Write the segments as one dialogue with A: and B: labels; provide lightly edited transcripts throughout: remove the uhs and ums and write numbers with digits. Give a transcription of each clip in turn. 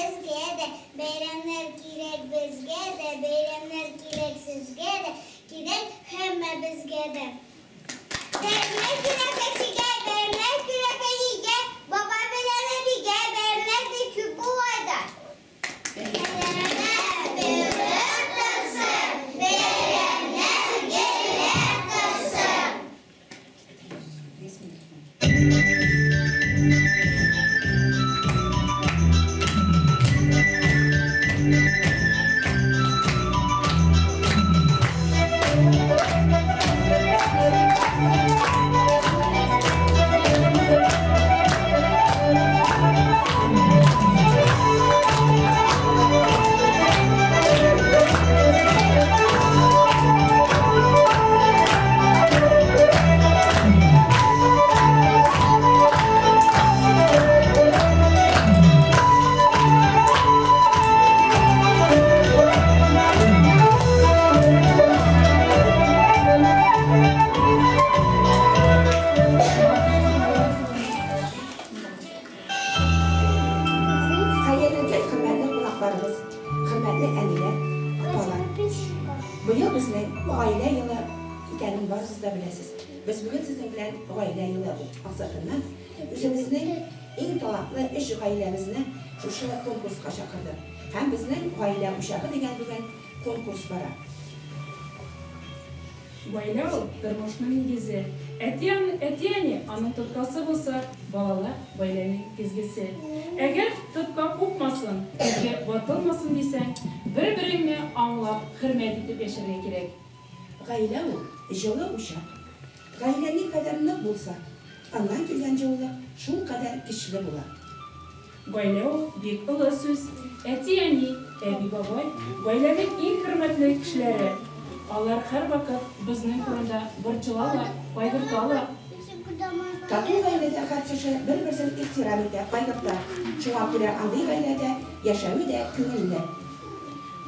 A: сезгә дә. Бәйрәмнәр кирәк безгә дә, бәйрәмнәр кирәк сезгә дә, кирәк һәммәбезгә дә. Бәйрәмнәр кирәк әтигә, бәйрәмнәр кирәк әнигә, бабай белән әбигә, бәйрәмнәр бик күп болай да. Бәйрәмнәр булып торсын, бәйрәмнәр гөрләп торсын!
B: Хәерле көн, хөрмәтле кунакларыбыз, хөрмәтле әниләр, апалар. Быел безнең Гаилә елы икәнен барыгыз да беләсез. Без бүген сезнең белән Гаилә елы максатыннан үзебезнең иң талантлы өч гаиләбезне шушы конкурска чакырдык. Һәм безнең Гаилә учагы дигән бүген конкурс бара.
C: Гаилә ул, тормышның нигезе. Әти-әни аның тоткасы булса, балалар, гаиләнең көзгесе. Әгәр тотка купмасын, көзге ватылмасын дисәң, бер-береңне аңлап, хөрмәт итеп яшәргә кирәк.
B: Гаилә ул, җылы учак. Гаилә никадәр нык булса, аннан килгән җылылык шулкадәр көчле була.
C: Гаилә ул, бик олы сүз. Әти-әни, әби-бабай, гаиләнең иң хөрмәтле кешеләре. Алар һәрвакыт безнең турында борчылалар, кайгырталар.
B: Тату гаиләдә һәр кеше бер-берсен ихтирам итә, кайгырта. Шуңа күрә андый гаиләдә яшәве дә күңелле.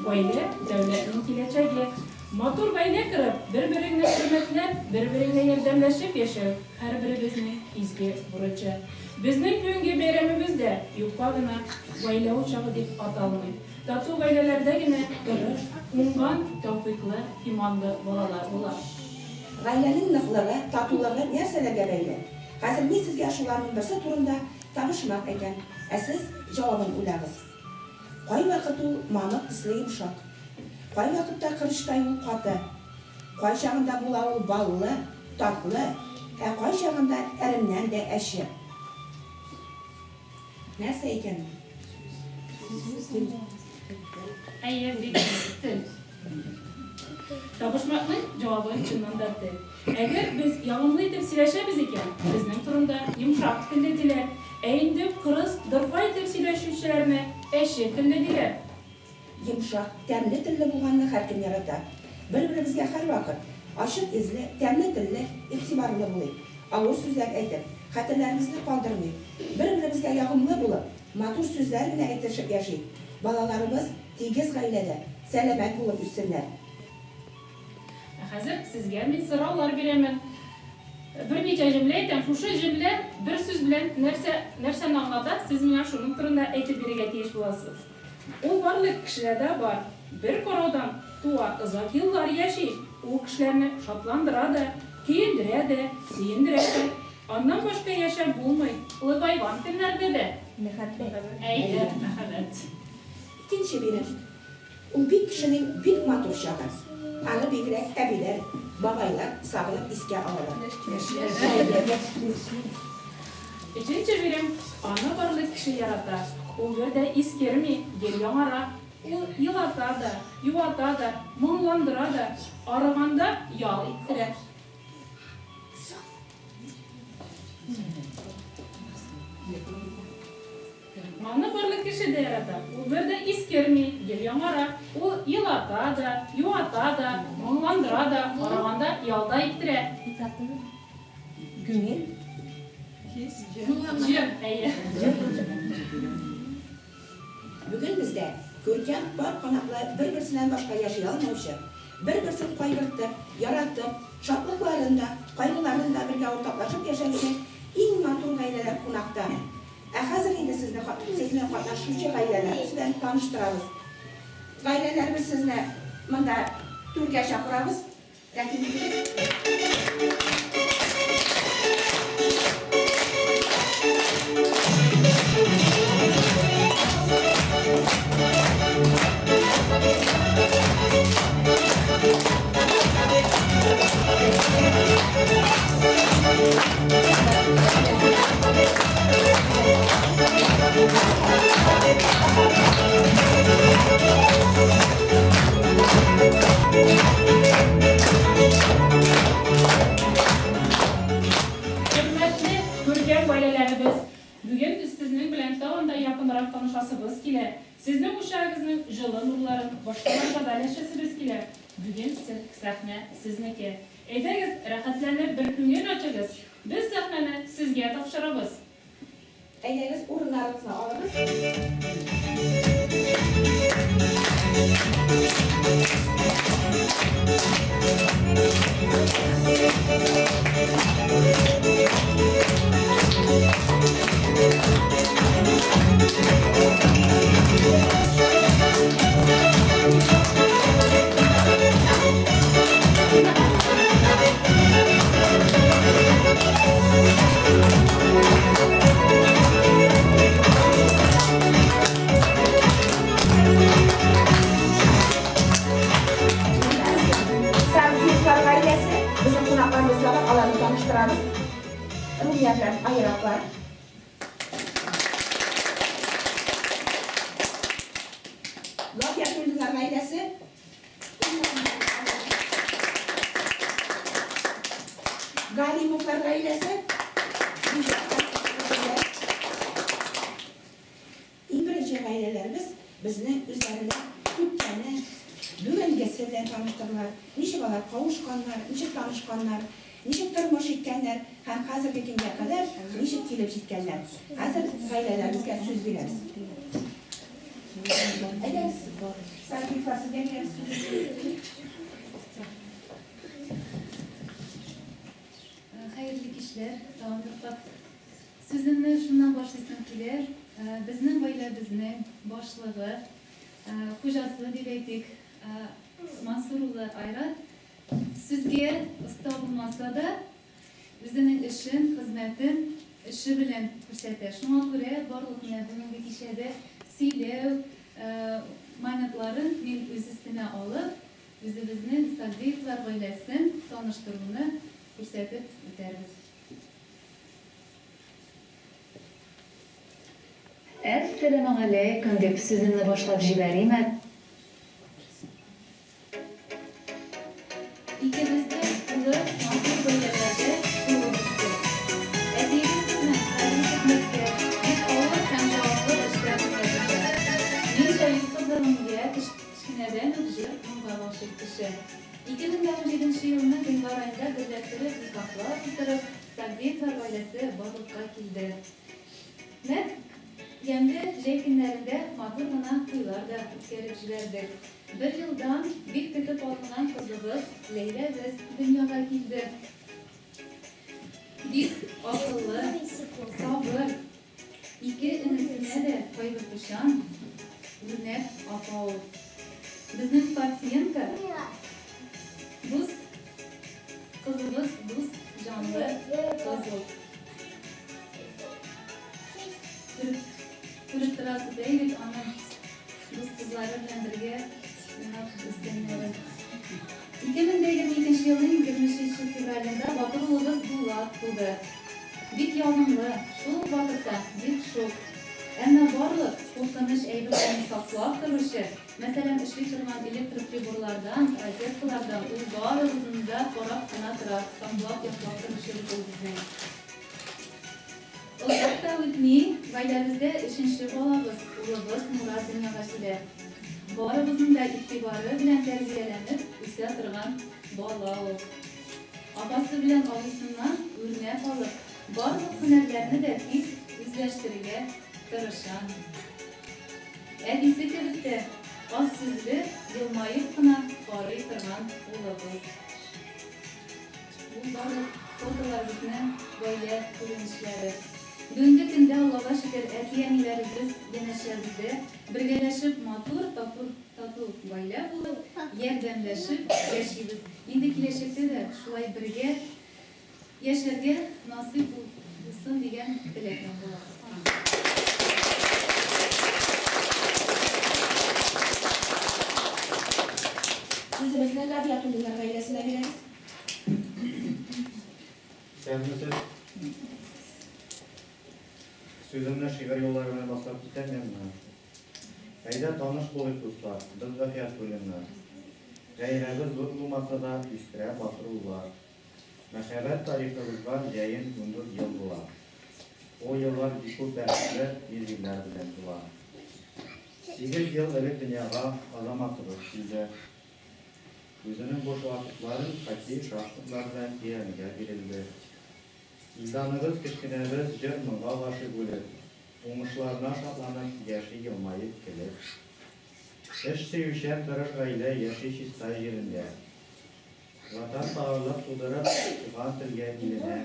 C: Гаилә, дәүләтнең киләчәге. Матур гаилә корып, бер-береңне хөрмәтләп, бер-береңә ярдәмләшеп яшәү, һәрберебезнең изге бурычы. Безнең бүгенге бәйрәмебез дә юкка гына Гаилә учагы дип аталмый. Тату гаиләләрдә генә тырыш, уңган, тәүфыйклы, иманлы балалар була.
B: Гаиләнең ныклыгы, татулыгы нәрсәләргә бәйле? Хәзер мин сезгә шуларның берсе турында табышмак әйтәм, ә сез җавабын уйлагыз. Кайвакыт ул мамык төсле йомшак. Кайвакытта корычтай ул каты. Кайчагында була ул баллы, татлы, ә кайчагында әремнән дә әче. Нәрсә икән ул?
C: Тел. Әйе, бик дөрес, тел. Табышмакның җавабы чыннан да тел. Әгәр без ягымлы итеп сөйләшәбез икән, безнең турында йомшак телле диләр. Ә инде кырыс, дорфа итеп сөйләшүчеләрне әче телле диләр.
B: Йомшак, тәмле телле булганны һәркем ярата. Бер-беребезгә һәрвакыт ачык йөзле, тәмле телле, игътибарлы булыйк. Авыр сүзләр әйтеп, хәтерләребезне калдырмыйк. Бер-беребезгә ягымлы булып, матур сүзләр генә әйтешеп яшик. Балаларыбыз тигез гаиләдә, сәламәт булып үссеннәр.
C: Ә хәзер сезгә мин сораулар бирәмен. Берничә җөмлә әйтәм. Шушы җөмлә бер сүз белән нәрсә, нәрсәне аңлата, сез миңа шуның турында әйтеп бирергә тиеш буласыз. Ул барлык кешедә дә бар. Бер караудан туа, озак еллар яши. Ул кешеләрне шатландыра да, көендерә дә, сөендерә дә. Аннан башка яшәп булмый, олыгайган көннәрдә дә.
B: Мәхәббәт.
C: Әйе, мәхәббәт.
B: Икенче бирем. Ул бик кешенең бик матур чагы. Аны бигрәк әбиләр, бабайлар сагынып искә алалар. Әйе.
C: Өченче бирем, аны барлык кеше ярата. Ул бер дә искерми, гел яңара. Ул елата да, юата да, моңландыра да, арыганда ял иттерә. Аны барлык кеше дә ярата. Ул бер дә искерми, гел яңара. Ул елата да, юата да, моңландыра да, арыганда ял да иттерә.
B: Күңел.
C: Җыр, әйе.
B: Бүген бездә күркәм пар канатлы бер-берсеннән башка яши алмаучы, бер-берсен кайгыртып, яратып, шатлыкларын да, кайгыларын да бергә уртаклашып яшәүче иң матур гаиләләр кунакта. Ә хәзер инде сезне сезне катнашучы гаиләләребез белән таныштырабыз. Гаиләләребез сезне монда түргә чакырабыз. Рәхим итегез.
C: Хөрмәтле күркәм гаиләләребез! Бүген без сезнең белән тагын да якынрак танышасыбыз килә. Сезнең учагыгызның җылы нурларын башкаларга да өләшәсебез килә. Бүген сәхнә сезнеке. Әйдәгез, рәхәтләнеп бер күңел ачыгыз. Без сәхнәне сезгә тапшырабыз.
B: Әйдәгез, урыннарыгызны алыгыз. Саргиевлар гаиләсе, безнең кунакларыбыз да бар, аларны таныштырабыз. Румия белән Айратлар. Гафиятуллиннар гаиләсе. Галимовлар гаиләсе. Иң беренче гаиләләребез безне үзләренең үткәне, бүгенгесе белән таныштырдылар. Ничек алар кавышканнар, ничек танышканнар, ничек тормыш иткәннәр һәм хәзерге көнгә кадәр ничек килеп җиткәннәр. Хәзер гаиләләребезгә сүз бирәбез. Әйдәгез, Саркисова, сезгә бирәбез сүзне.
D: Хәерле кичләр, тагын бер кат. Сүземне шуннан башлыйсым килә, безнең гаиләбезнең башлыгы, хуҗасы дип әйтик, Мансур улы Айрат сүзгә оста булмаса да, үзенең эшен, хезмәтен эше белән күрсәтә. Шуңа күрә барлык менә бүгенге кичәдә сөйләү моментларын мин үз өстемә алып, үзебезнең Сагдеевлар гаиләсен таныштыруны күрсәтеп үтәрбез.
E: Әссәламегаләйкүм, дип сүземне башлап җибәрим ә.
D: Икебез дә тулы матур гаиләләрдә туып үстек. Әтиебез безнең хәрби хезмәткәр, бик авыр һәм җаваплы эштә хезмәт итә. Мин Җәлил кызы Румия, кечкенәдән үк җыр-моңга гашыйк кеше. 2017 нче елны гыйнвар аенда берләштереп никахлар уздырып, Сагдеевлар гаиләсе барлыкка килде. Нәкъ ямьле җәй көннәрендә матур гына туйлар да үткәреп җибәрдек. Бер елдан бик көтеп алынган кызыбыз Ләйләбез дөньяга килде. Бик акыллы, сабыр, ике энесенә дә кайгыртучан, үрнәк апа ул. Безнең спортсменка, дус кызыбыз, дус җанлы кыз ул. Күреп торасыз, әй бит аның дус кызлары белән бергә уйнап үскәннәрен. 2022 елның 23 февралендә батыр улыбыз Булат туды. Бик ягымлы, шул ук вакытта бик шук. Әмма барлык куркыныч әйберләрне саклап торучы, мәсәлән, эшли торган электр приборлардан, розеткалардан ул барыбызны да карап кына тора, саклап, яклап торучыбыз ул безнең. Озак та үтми, гаиләбездә өченче балабыз, улыбыз Мурат дөньяга килә. Барыбызның да игътибары белән тәрбияләнеп үсә торган бала ул. Апасы белән абыйсыннан үрнәк алып, барлык һөнәрләрне дә тиз үзләштерергә тырыша. Әтисе кебек тә аз сүзле, елмаеп кына карый торган улыбыз. Бу барлык фотолар безнең гаилә күренешләре. Бүгенге көндә, Аллага шөкер, әти-әниләребез янәшәбездә, бергәләшеп матур, тату, тату гаилә булып, ярдәмләшеп яшибез. Инде киләчәктә дә шулай бергә яшәргә насыйп булсын дигән теләктә калабыз.
B: Сүзебезне Гафиятуллиннар гаиләсенә бирәбез.
F: Исәнмесез. Сүземне шигырь юллары белән башлап китәм яме. Әйдә таныш булыйк, дуслар, без Гафиятуллиннар. Гаиләбез зур булмаса да, үстерә батыр уллар. Мәхәббәт тарихыбызга җәен 14 ел була. Ул еллар бик күп бәхетле мизгелләр белән тула. Сигез ел элек дөньяга Азаматыбыз килде. Үзенең буш вакытларын хоккей, шахматлар белән өйрәнүгә бирелде. Илданыбыз кечкенәбез җыр-моңга гашыйк үлеп, уңышларына шатланып яши елмаеп, көлеп. Эш сөючән тырыш гаилә яши чиста җирендә. Ватанпәрварлык тудырып, туган телгә иленә.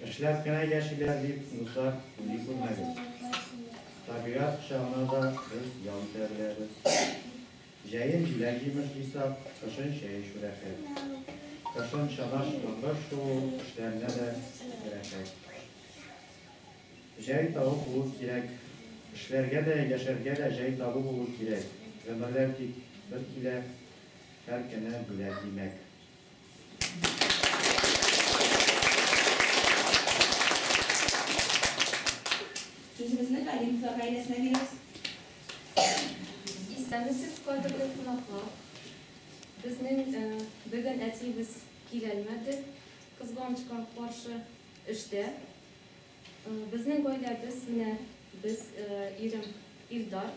F: Эшләп кенә яшиләр дип, дуслар, уйлый күрмәгез. Табигать кочагына да без ял итә беләбез. Җәен җиләк-җимеш җыйсак, кышын чәй эчү рәхәт. Кышын чана-чаңгы шуу эшләренә дә рәхәт. Җай табу булу кирәк. Эшләргә дә, яшәргә дә җай табу булу кирәк. Гомерләр тик бер килә, һәр көне бүләк, димәк.
B: Сүзебезне Галимовлар гаиләсенә бирәбез.
G: Исәнмесез, кадерле кунаклар! Безнең бүген әтиебез киләлмәде, кызганычка каршы, эштә. Безнең гаиләбез менә без, ирем Илдар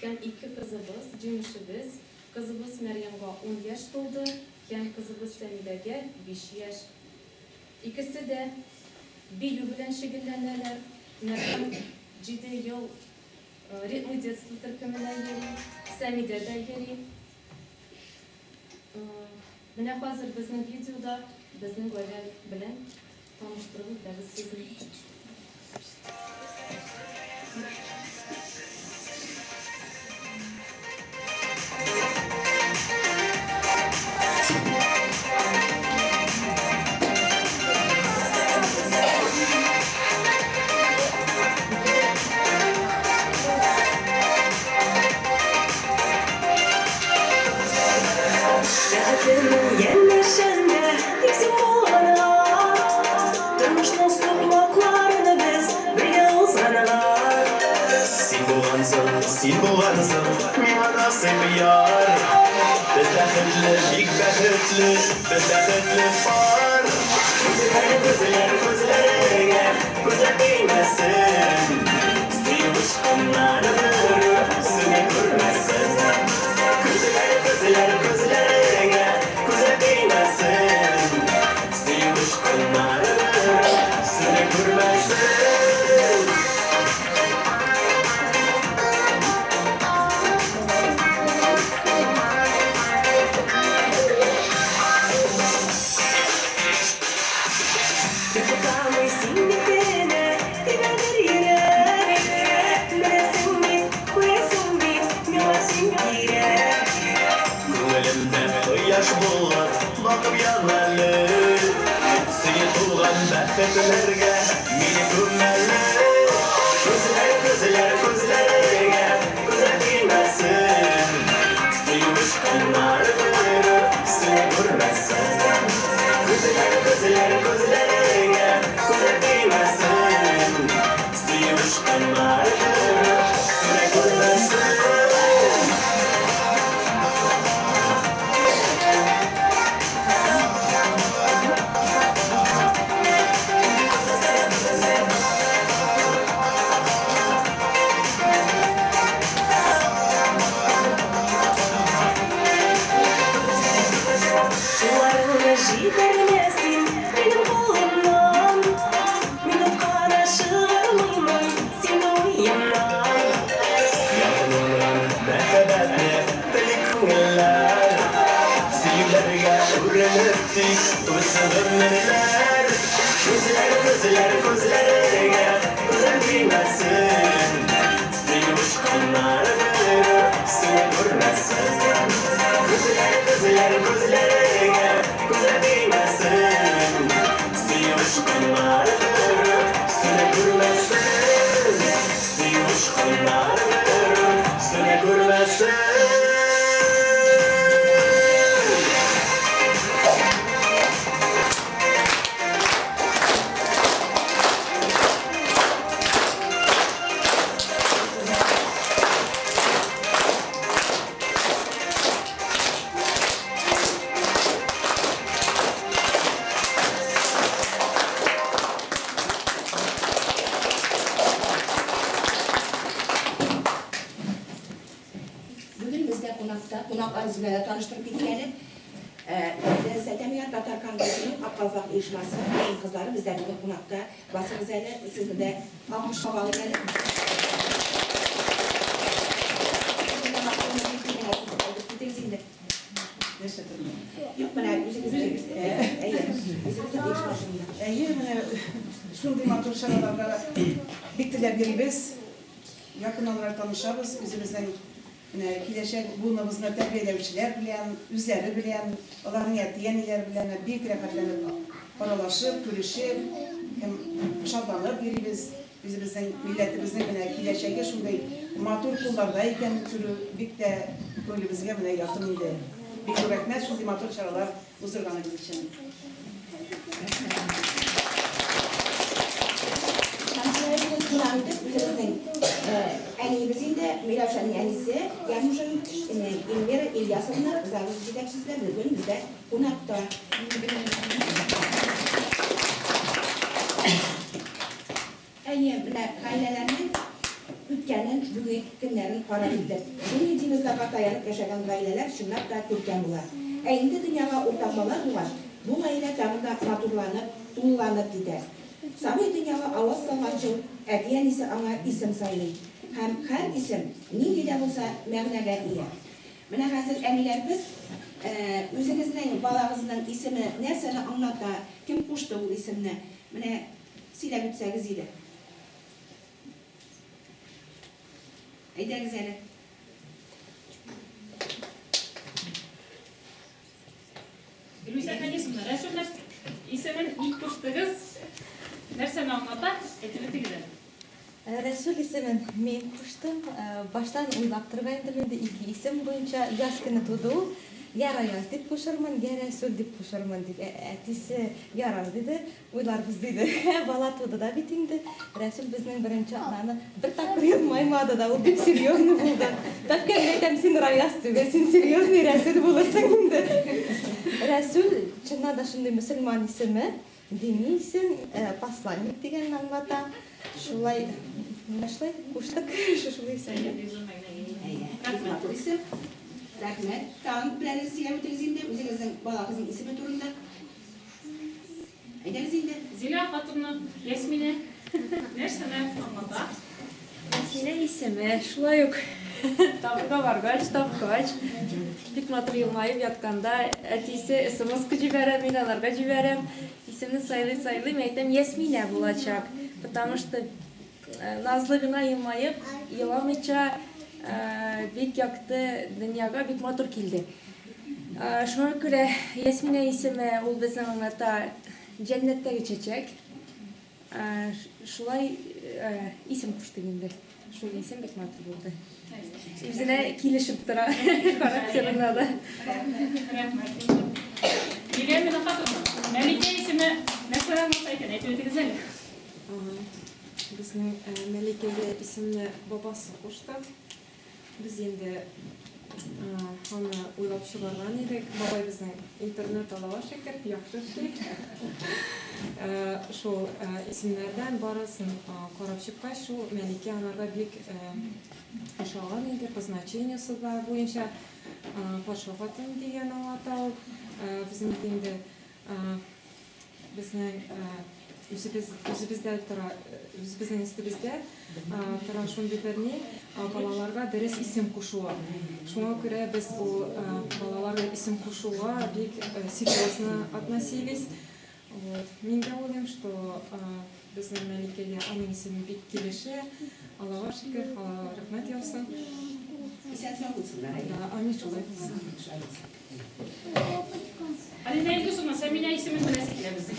G: һәм ике кызыбыз, җимешебез. Кызыбыз Мәрьямгә ун яшь тулды һәм кызыбыз Сәмидәгә биш яшь. Икесе дә бию белән шөгыльләнәләр. Мәрьям җиде ел Ритмы детства төркеменә йөри, Сәмидә дә йөри. Менә хәзер безнең видеода безнең гаилә белән таныштырып үтәбез сезне.
H: Бәхетемнең янәшәмдә тик син булганга, Тормышның сукмакларын без бергә узганга.
I: Син булгансың, син булгансың, миңа насыйп яр. Без бәхетле, бик бәхетле, без бәхетле пар. Күзләр, күзләр, күзләреңә күзләр тимәсен. Сөю очкыннары берүк сүнә күрмәсен. Күзләр, күзләр, күзләреңә күзләр тимәсен. Сөю очкыннары берүк сүнә күрмәсен.
H: Туктамый синекенә тибәдер йөрәк. Беләсең бит, күрәсең бит, миңа син кирәк.
I: Күңелемдә кояш булып балкып ян әле. Сөеп туган бәхетләргә мине күм әле. Күзләр, күзләр, күзләреңә күзләр тимәсен. Сөю очкыннары берүк сүнә күрмәсен. Күзләр, күзләр, күзләреңә күзләр тимәсен. Сөю очкыннары берүк сүнә күрмәсен.
H: Кулларыңны җибәрмә син минем кулымнан. Минутка да чыгармыймын сине уемнан.
I: Ялкынланган мәхәббәтне тели күңелләр. Сөюләргә үрелеп тик үтсен гомерләр. Күзләр, күзләр, күзләреңә
B: кунакта. Кунакларыбыз белән дә таныштырып китик әле. Ләззәт Татар конгрессының Ак калфак оешмасы хатын-кызлары бездә бүген кунакта. Басыгыз әле, сезне дә алкышлап алыйк әле. Китегез инде.
J: Нәрсә турында?
B: Юк, менә үзегезнең, әйе, үзегезнең оешма турында.
J: Әйе, менә шундый матур чараларда бик теләп йөрибез. Якыннан гына танышабыз, үзебезнең менә киләчәк буыныбызны тәрбияләүчеләр белән, үзләре белән, аларның әти-әниләре белән бик рәхәтләнеп аралашып, күрешеп һәм шатланып йөрибез. Үзебезнең милләтебезнең менә киләчәге шундый матур кулларда икәнен күрү бик тә күңелебезгә менә якын инде. Бик зур рәхмәт шундый матур чаралар уздырганыгыз өчен.
B: Һәм шулай итеп кунак итеп үзебезнең әниебез инде, Миләүшәнең әнисе, Янушин Эльмира Ильясовна загс җитәкчесе дә бүген бездә кунакта. Әйе, менә гаиләләрнең үткәнен, бүген көннәрен карап үттек. Нинди девизларга таянып яшәгән гаиләләр чынлап та күркәм була. Ә инде дөньяга уртак бала тугач, бу гаилә тагын да матурланып, тулыланып китә. Сабый дөньяга аваз салганчы ук әти-әнисе аңа исем сайлый. Һәм һәр исем нинди дә булса мәгънәгә ия. Менә хәзер әниләребез, үзегезнең балагызның исеме нәрсәне аңлата, кем кушты ул исемне? Менә сөйләп үтсәгез иде. Әйдәгез әле.
C: Гөлүсә Фәнисовна, Рәсүл исемен ник куштыгыз? Нәрсәне аңлата? Әйтеп үтегез әле.
K: Рәсүл исемен мин куштым. Баштан уйлап торган идем инде, ике исем буенча. Яз көне туды ул. Я Раяз дип кушырмын, я Рәсүл дип кушырмын дип. Әтисе ярар диде, уйларбыз диде. Бала туды да бит инде. Рәсүл безнең беренче атнаны бер тапкыр елмаймады да, ул бик серьезный булды. Бәбкәм, әйтәм, син Раяз түгел, син серьезный Рәсүл булырсың инде. Рәсүл, чыннан да шундый мөселман исеме. Дини исем, посланник дигәнне аңлата. Шулай, менә шулай куштык шушындый исемне.
B: Әйе, бик матур исем. Рәхмәт. Тагын берәрегез сөйләп үтегез инде үзегезнең балагызның исеме турында. Әйдәгез инде.
C: Зилә хатыны Ясминә нәрсәне аңлата?
G: Ясминә исеме шулай ук табырга баргач, тапкач, бик матур елмаеп ятканда, әтисе смс-ка җибәрә, мин аларга җибәрәм. Исемне сайлый-сайлый, мин әйтәм, Ясминә булачак. Потому что назлы гына елмаеп, еламыйча, бик якты дөньяга бик матур килде. Шуңа күрә Ясминә исеме ул безнең аңлата җәннәттәге чәчәк. Шулай исем куштык инде. Шул исем бик матур булды. Үзенә килешеп тора характерына да.
C: Рәхмәт. Лилия Минахатовна, Мәликә исеме нәрсәдән аңлата икән? Әйтеп үтегез әле.
G: Безнең Мәликәгә исемне бабасы кушты. Без инде аны уйлап чыгарган идек. Бабай безнең интернет аллага шөкер, яхшы эшли. Шул исемнәрдән барысын карап чыккач, шул Мәликә анарга бик ошаган иде, по значениесе да буенча патша хатын дигән аңлата ул. Безнең бит инде Безнең үзебез, үзебездә тора, үзебезнең өстебездә тора шундый бер ни, балаларга дөрес исем кушуы. Шуңа күрә без ул балаларга исем кушуга бик серьезно относились. Вот. Мин дә уйлыйм, что безнең Мәликәгә аның исеме бик килешә. Аллага шөкер, Аллага рәхмәт яусын.
B: Исән-сау булсыннар, әйе.
G: Да, амин, шулай булсын.
B: Шулай булсын.
C: Алинә Илдусовна, Сәминә исемен беләсе килә безнең.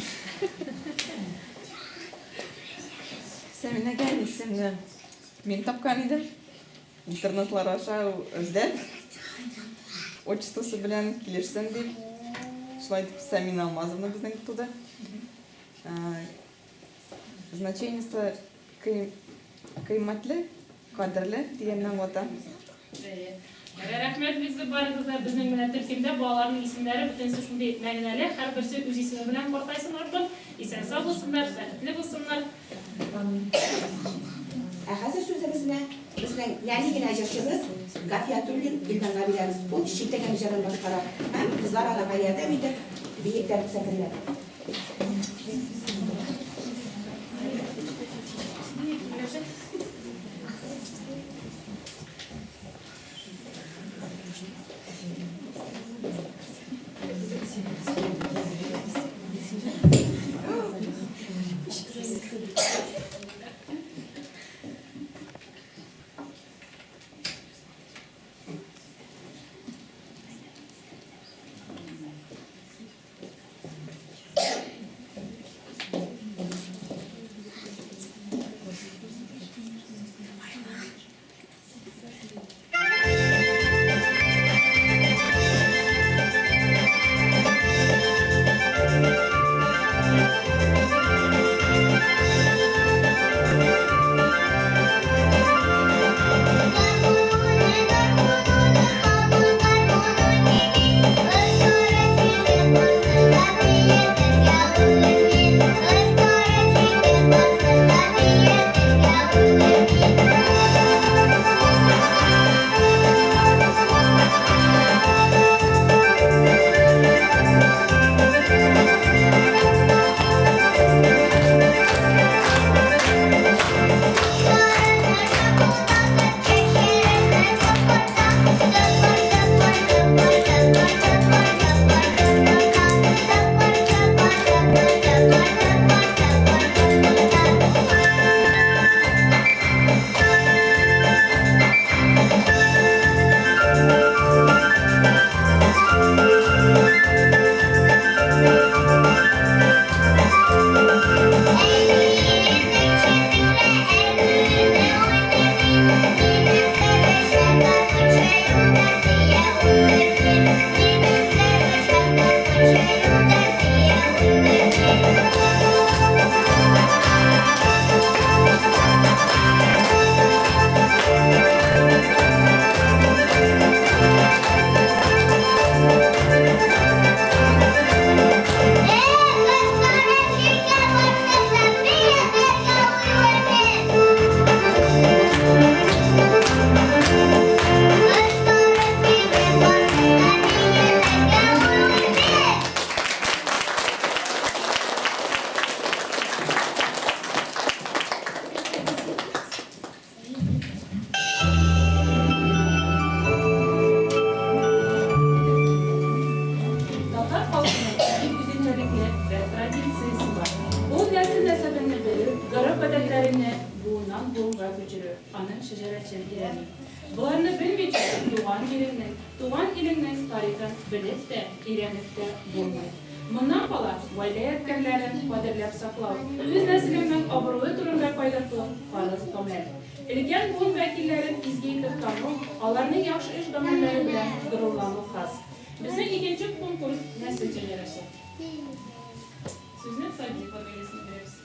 L: Сәминәгә исемне мин тапкан идем. Интернетлар аша эзләп, отчествосы белән килешсен дип. Шулай итеп Сәминә Алмазовна безнең туды. Значениесе кыйммәтле, кадерле дигәнне аңлата.
C: Әйе. Рәхмәт бик зур барыгызга. Безнең менә төркемдә балаларның исемнәре бөтенесе шундый мәгънәле, һәрберсе үз исеме белән картайсын артык. Исән-сау булсыннар, бәхетле булсыннар.
B: Ә хәзер сүзебезне безнең нәни генә җырчыбыз Гафиятуллин Илданга бирәбез. Ул Читегем җырын башкара һәм кызлар аларга ярдәм итеп биеп тә күрсәтерләр.
C: Татар халкының бик үзенчәлекле бер традициясе бар. Ул нәсел-нәсәбеңне белү, гореф-гадәтләреңне буыннан-буынга күчерү, аның шәҗәрәчен өйрәнү. Боларны белмичә, туган җиреңнең, туган илеңнең тарихын белеп тә, өйрәнеп тә булмый. Моннан кала, гаилә ядкәрләрен кадерләп саклау, үз нәселеңнең абруе турында кайгырту, фарыз гамәл. Өлкән буын вәкилләрен изге итеп тану, аларның яхшы эш-гамәлләре белән горурлану хас. Безнең икенче конкурс Нәсел шәҗәрәсе. Сүзне Садиковлар гаиләсенә бирәбез.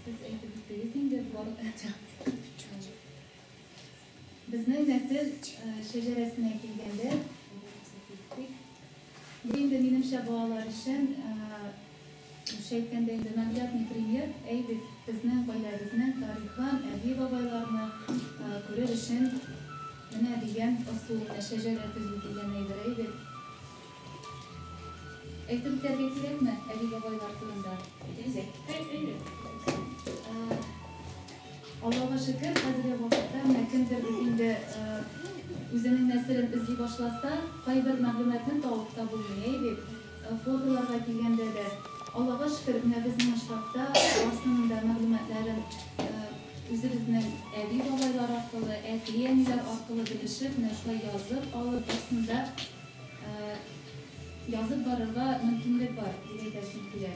D: Сез әйтеп үттегез инде, бар Безнең нәсел шәҗәрәсенә килгәндә, бу инде минемчә балалар өчен, русча әйткәндә инде наглядный пример, әй бит, безнең гаиләбезнең тарихын, әби-бабайларны күрер өчен менә дигән ысул, менә шәҗәрә төзү дигән әйбер, әй бит. Әйтеп үтәргә кирәкме әби-бабайлар турында?
C: Әйе.
D: Аллага шөкер, хәзерге вакытта менә кемдер бит инде үзенең нәселен эзли башласа, кайбер мәгълүматны табып та булмый, әй бит. Фотоларга килгәндә дә, Аллага шөкер, менә безнең очракта барсының да мәгълүматларын үзебезнең әби-бабайлар аркылы, әти-әниләр аркылы белешеп, менә шулай язып алып, барсын да язып барырга мөмкинлек бар, дип әйтәсем килә.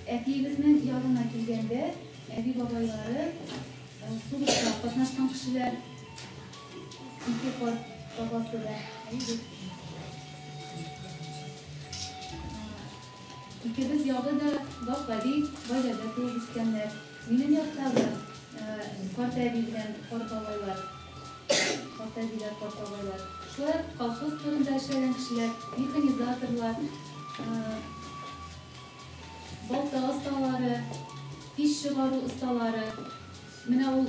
D: Әтиебезнең ягына килгәндә, әби-бабайлары сугышта катнашкан кешеләр, ике карт бабасы да. Икебез ягы да гап-гади гаиләдә туып үскәннәр. Минем яктагы карт әби белән карт бабайлар, карт әбиләр, карт бабайлар, шулай ук колхоз кырында эшләгән кешеләр, механизаторлар, балта осталары, пич чыгару осталары. Менә ул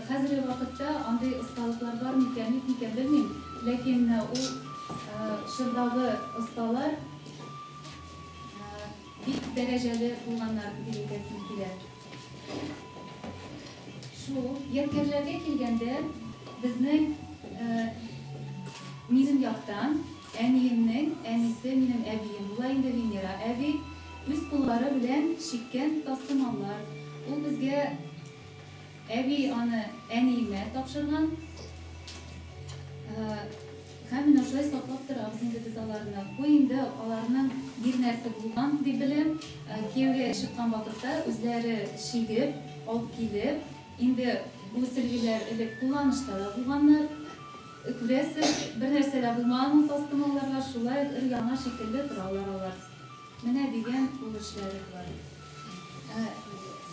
D: хәзерге вакытта андый осталыклар бар микән, юк микән, белмим, ләкин менә ул чордагы осталар бик дәрәҗәле булганнар дип әйтәсем килә. Шул ядкәрләргә килгәндә, безнең минем яктан әниемнең әнисе, минем әбием була инде, Венера әби, үз куллары белән чиккән тастымаллар. Ул безгә әби аны әниемә тапшырган. Һәм менә шулай саклап торабыз инде без аларны. Бу инде аларның бирнәсе булган дип беләм. Кияүгә чыккан вакытта үзләре чигеп, алып килеп, инде бу сөлгеләр элек кулланышта да булганнар. Күрәсез, бернәрсә дә булмаган ул тастымалларга, шулай ук өр-яңа шикелле торалар алар. Менә дигән кул эшләре болар.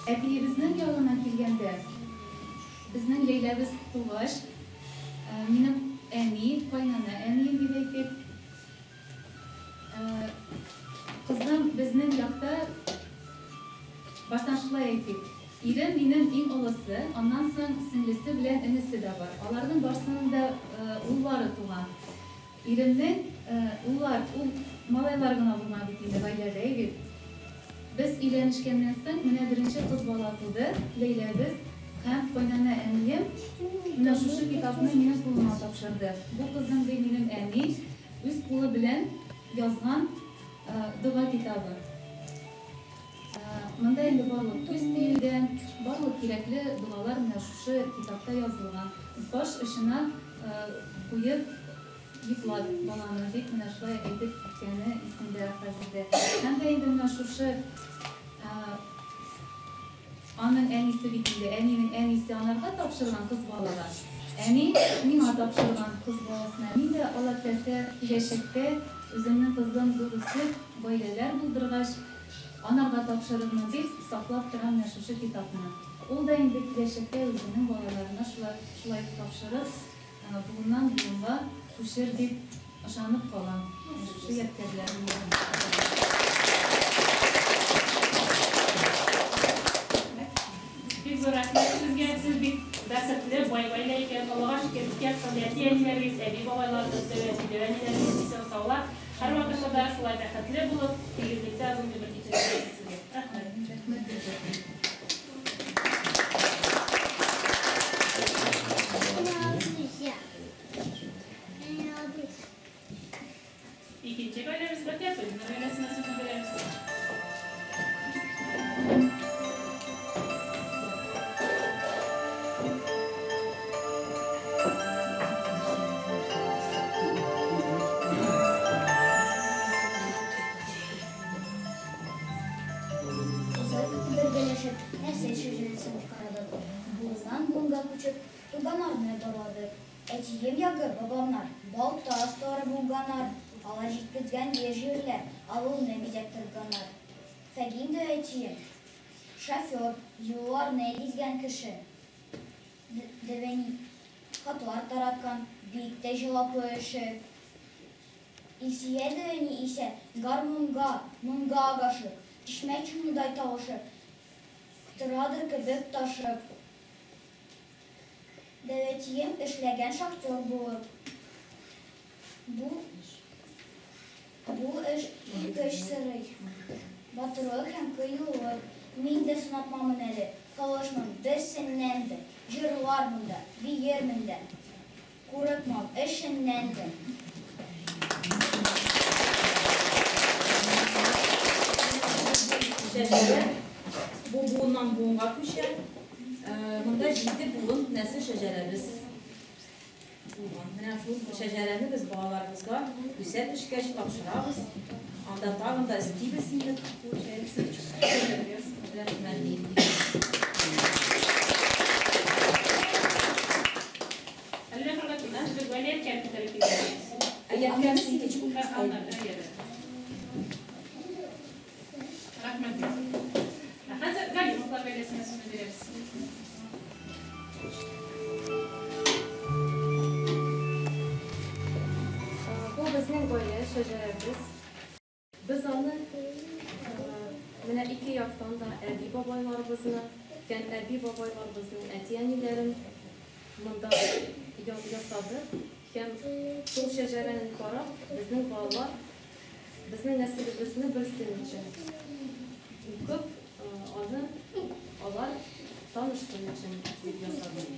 D: Әтиебезнең ягына килгәндә, безнең Ләйләбез тугач, Минем әни, кайнана әнием дип әйтик. Кызым безнең якта, баштан шулай әйтик, ирем минем иң олысы, аннан соң сеңлесе белән энесе дә бар. Аларның барсының да уллары туган. Иремнең уллар, ул малайлар гына булган бит инде гаиләдә, әй бит. Без өйләнешкәннән соң, менә беренче кыз бала туды, Ләйләбез, һәм кайнана әнием менә шушы китапны минем кулыма тапшырды. Бу кызым, ди, минем әни үз кулы белән язган дога китабы. Монда инде барлык күз тиюдән, барлык кирәкле догалар менә шушы китапта язылган. Баш очына куеп йоклат баланы, дип менә шулай әйтеп киткәне исемдә хәзер дә. Һәм дә инде менә шушы аның әнисе бит инде, әнинең әнисе анарга тапшырган кыз балага, әни миңа тапшырган кыз баласына. Мин дә, Алла теләсә, киләчәктә үземнең кызым зур үсеп, гаиләләр булдыргач, анарга тапшырырмын дип, саклап торам менә шушы китапны. Ул да инде киләчәктә үзенең балаларына шулай шулай тапшырып, буыннан буынга күчер дип ышанып калам. Менә шушы ядкәрләрем минем.
C: Бик зур рәхмәт сезгә, сез бик бәхетле, бай гаилә икән, Аллага шөкер, ике яктан да әти-әниләрегез, әби-бабайларыгыз, дәү әти-дәү әниләрегез исән-саулар. Һәрвакытта да шулай бәхетле булып, тигезлектә озын гомер кичерергә язсын сезгә. Рәхмәт.
D: Рәхмәт сезгә.
C: Икенче гаиләбез Гатиятуллиннар гаиләсенә сүзне бирәбез.
A: Озак бергәләшеп, нәсел шәҗәрәсен карадык. Буыннан-буынга күчеп, туганнарны барладык. Әтием ягы, бабамнар, балта осталары булганнар, алар җиткезгән җир-җирләр, авылны бизәп торганнар. Фәгим дә әтием, шофер, юлларны гизгән кеше. Дәвәни хатлар тараткан, бик тә җаваплы эше. Илсөя дәвәни исә гармунга, моңга гашыйк, чишмә чыңыдай тавышы торадыр кебек ташып. Дәвәтием эшләгән шахтер булып. Бу Бу эш көч сорый, батырлык һәм кыюлык. Мин дә сынатмамын әле, калышмам берсеннән дә, җырлармын да, биермен дә, курыкмам эшеннән дә.
M: Шәҗәрә, бу буыннан буынга күчә. Монда җиде буын нәсел шәҗәрәбез. Булган. Менә шул шәҗәрәне без балаларыбызга үсә төшкәч тапшырабыз. Анда тагын да өстибез инде, получается. Рәхмәт.
C: Әллә Фәргатовна, сез бер галиәткә күтәреп килгәнсез. Рәхмәт. Ә хәзер Галимовлар гаиләсенә сүзне бирәбез.
G: Бу безнең гаилә шәҗәрәбез. Без аны менә ике яктан да әби-бабайларыбызны, һәм әби-бабайларыбызның әти-әниләрен монда ясадык. Һәм шул шәҗәрәне карап, безнең балалар безнең нәселебезне белсен өчен, укып, аны алар танышсын өчен дип ясадык.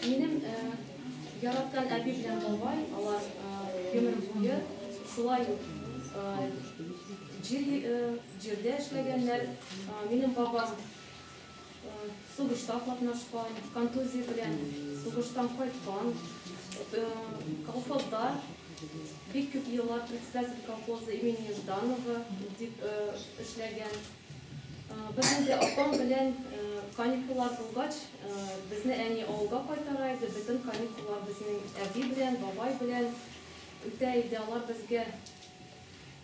G: Минем яраткан әби белән бабай, алар гомер буе шулай ук җир җирдә эшләгәннәр. Минем бабам сугышта катнашкан, контузия белән сугыштан кайткан, колхозда бик күп еллар председатель колхоза имени Жданова дип эшләгән. Без инде апам белән каникуллар булгач, безне әни авылга кайтара иде, бөтен каникуллар безнең әби белән, бабай белән үтә иде. Алар безгә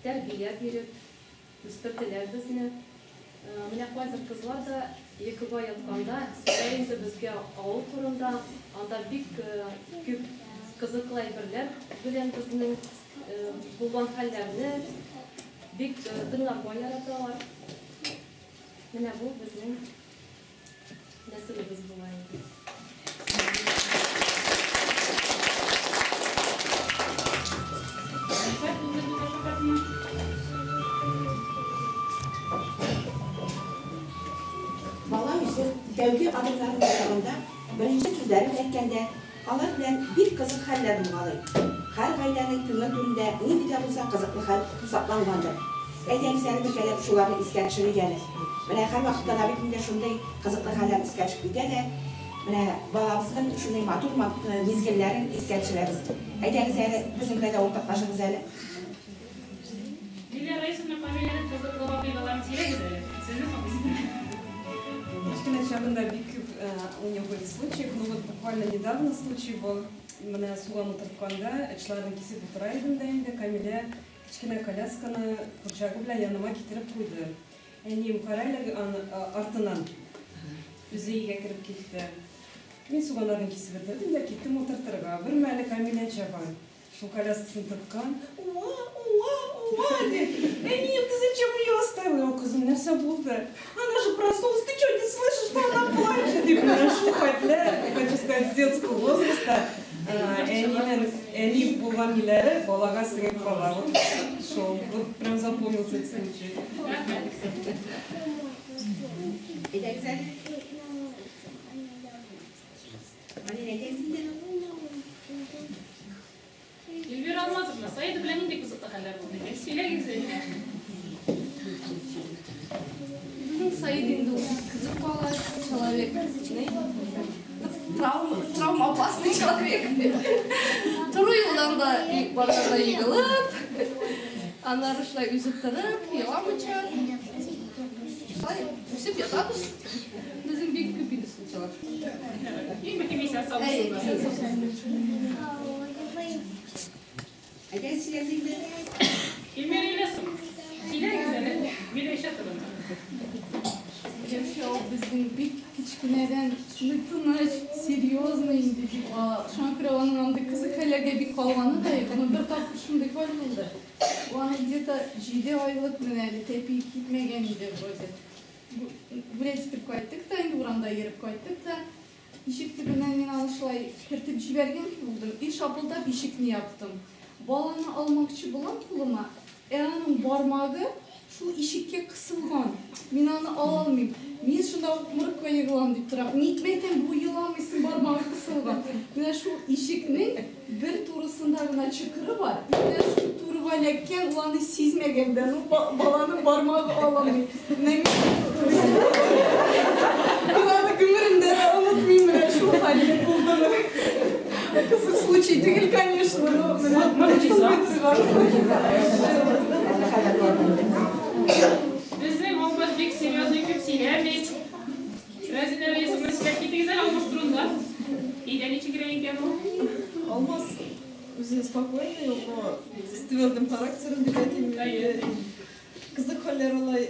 G: тәрбия биреп үстерделәр безне. Менә кайзер кызлар да йокыга ятканда сөйләй инде безгә авыл турында. Анда бик күп кызыклы әйберләр белән безнең булган хәлләрне бик тыңларга яраталар. Менә бу безнең нәселебез була инде.
B: Бала үсеп, тәүге адымнарын ясаганда, беренче сүзләрен әйткәндә, алар белән бик кызык хәлләр булгалый. Һәр гаиләнең күңел түрендә нинди дә булса кызыклы хәл саклангандыр. Әйдәгез әле бергәләп шуларны искә төшерик әле. Менә һәрвакытта да бит инде шундый кызыклы хәлләр искә төшеп китә дә, менә балабызның шундый матур мизгелләрен искә төшерәбез. Әйдәгез әле, безнең белән дә уртаклашыгыз әле.
C: Лилия Раисовна, Камиләнең кызыклы вакыйгаларын сөйләгез әле. Сезне соң.
N: Кечкенә чагында бик күп у нее были случаев, ну вот буквально недавно случай был. Менә суган утыртканда, очларын кисеп утыра идем дә инде, Камилә кечкенә колясканы курчагы белән яныма китереп куйды. Әнием, кара әле аны артынан. Үзе өйгә кереп китте. Мин суганнарны кисеп бетердем дә киттем утыртырга. Бер мәле Камилә чаба. Шул коляскасын тоткан. Уа, уа, уа, дип. Әнием, ты зачем ее оставила? Я кызым, нәрсә булды? Она же проснулась, ты что, не слышишь, что она плачет? Дип, менә шул хәтле, хочу сказать, с детского возраста әнинең әни булган ниләре балага сеңеп кала. Вот шул, вот прям запомнился этот случай.
B: Әйдәгез әле. Алинә, әйдәгез инде.
C: Эльвира Алмазовна, Саида белән нинди кызыклы хәлләр булды икән? Сөйләгез әле.
O: Безнең Саид инде ул кызык бала, человек. Травма, травма опасный человек. Тору юлдан да барганда егылып, аннары шулай үзе торып, еламыйча. Шулай үсеп ятабыз. Безнең бик күп инде случайлар.
C: Иң мөһиме исән сау булсыннар.
B: Әйдәгез сөйләгез инде.
C: Эльмира Ильясовна, сөйләгез әле Миләүшә турында.
O: Миләүшә ул безнең бик кечкенәдән шундый тыныч, серьезный инде бик бала. Шуңа күрә аның андый кызык хәлләргә бик калганы да юк. Аның бер тапкыр шундый хәл булды. Ул аның где-то 7 айлык менә әле тәпи китмәгән иде вроде. Гулять итеп кайттык та инде, урамда йөреп кайттык та. Ишек төбеннән мин аны шулай кертеп җибәргән кебек булдым. И шапылдап ишекне яптым. Баланы алмакчы булам кулыма, ә аның бармагы шул ишеккә кысылган. Мин аны ала алмыйм. Мин шунда ук мырыкка егылам дип торам. Ник мәйтәм, бу еламыйсың, бармагы кысылган. Менә шул ишекнең бер турысында гына чокыры бар. И менә шул турыга эләккән, ул аны сизмәгән дә. Ну, баланың бармагы алынмый. Менә мин Мин аны гомеремдә дә онытмыйм, менә шул хәлне булдымы. Кызык случай түгел, конечно, но менә
C: Могҗиза.
O: онытылмый торган.
C: икән ул?
L: Алмаз үзе спокойный, но с твердым характером дип әйтим инде. Кызык хәлләр алай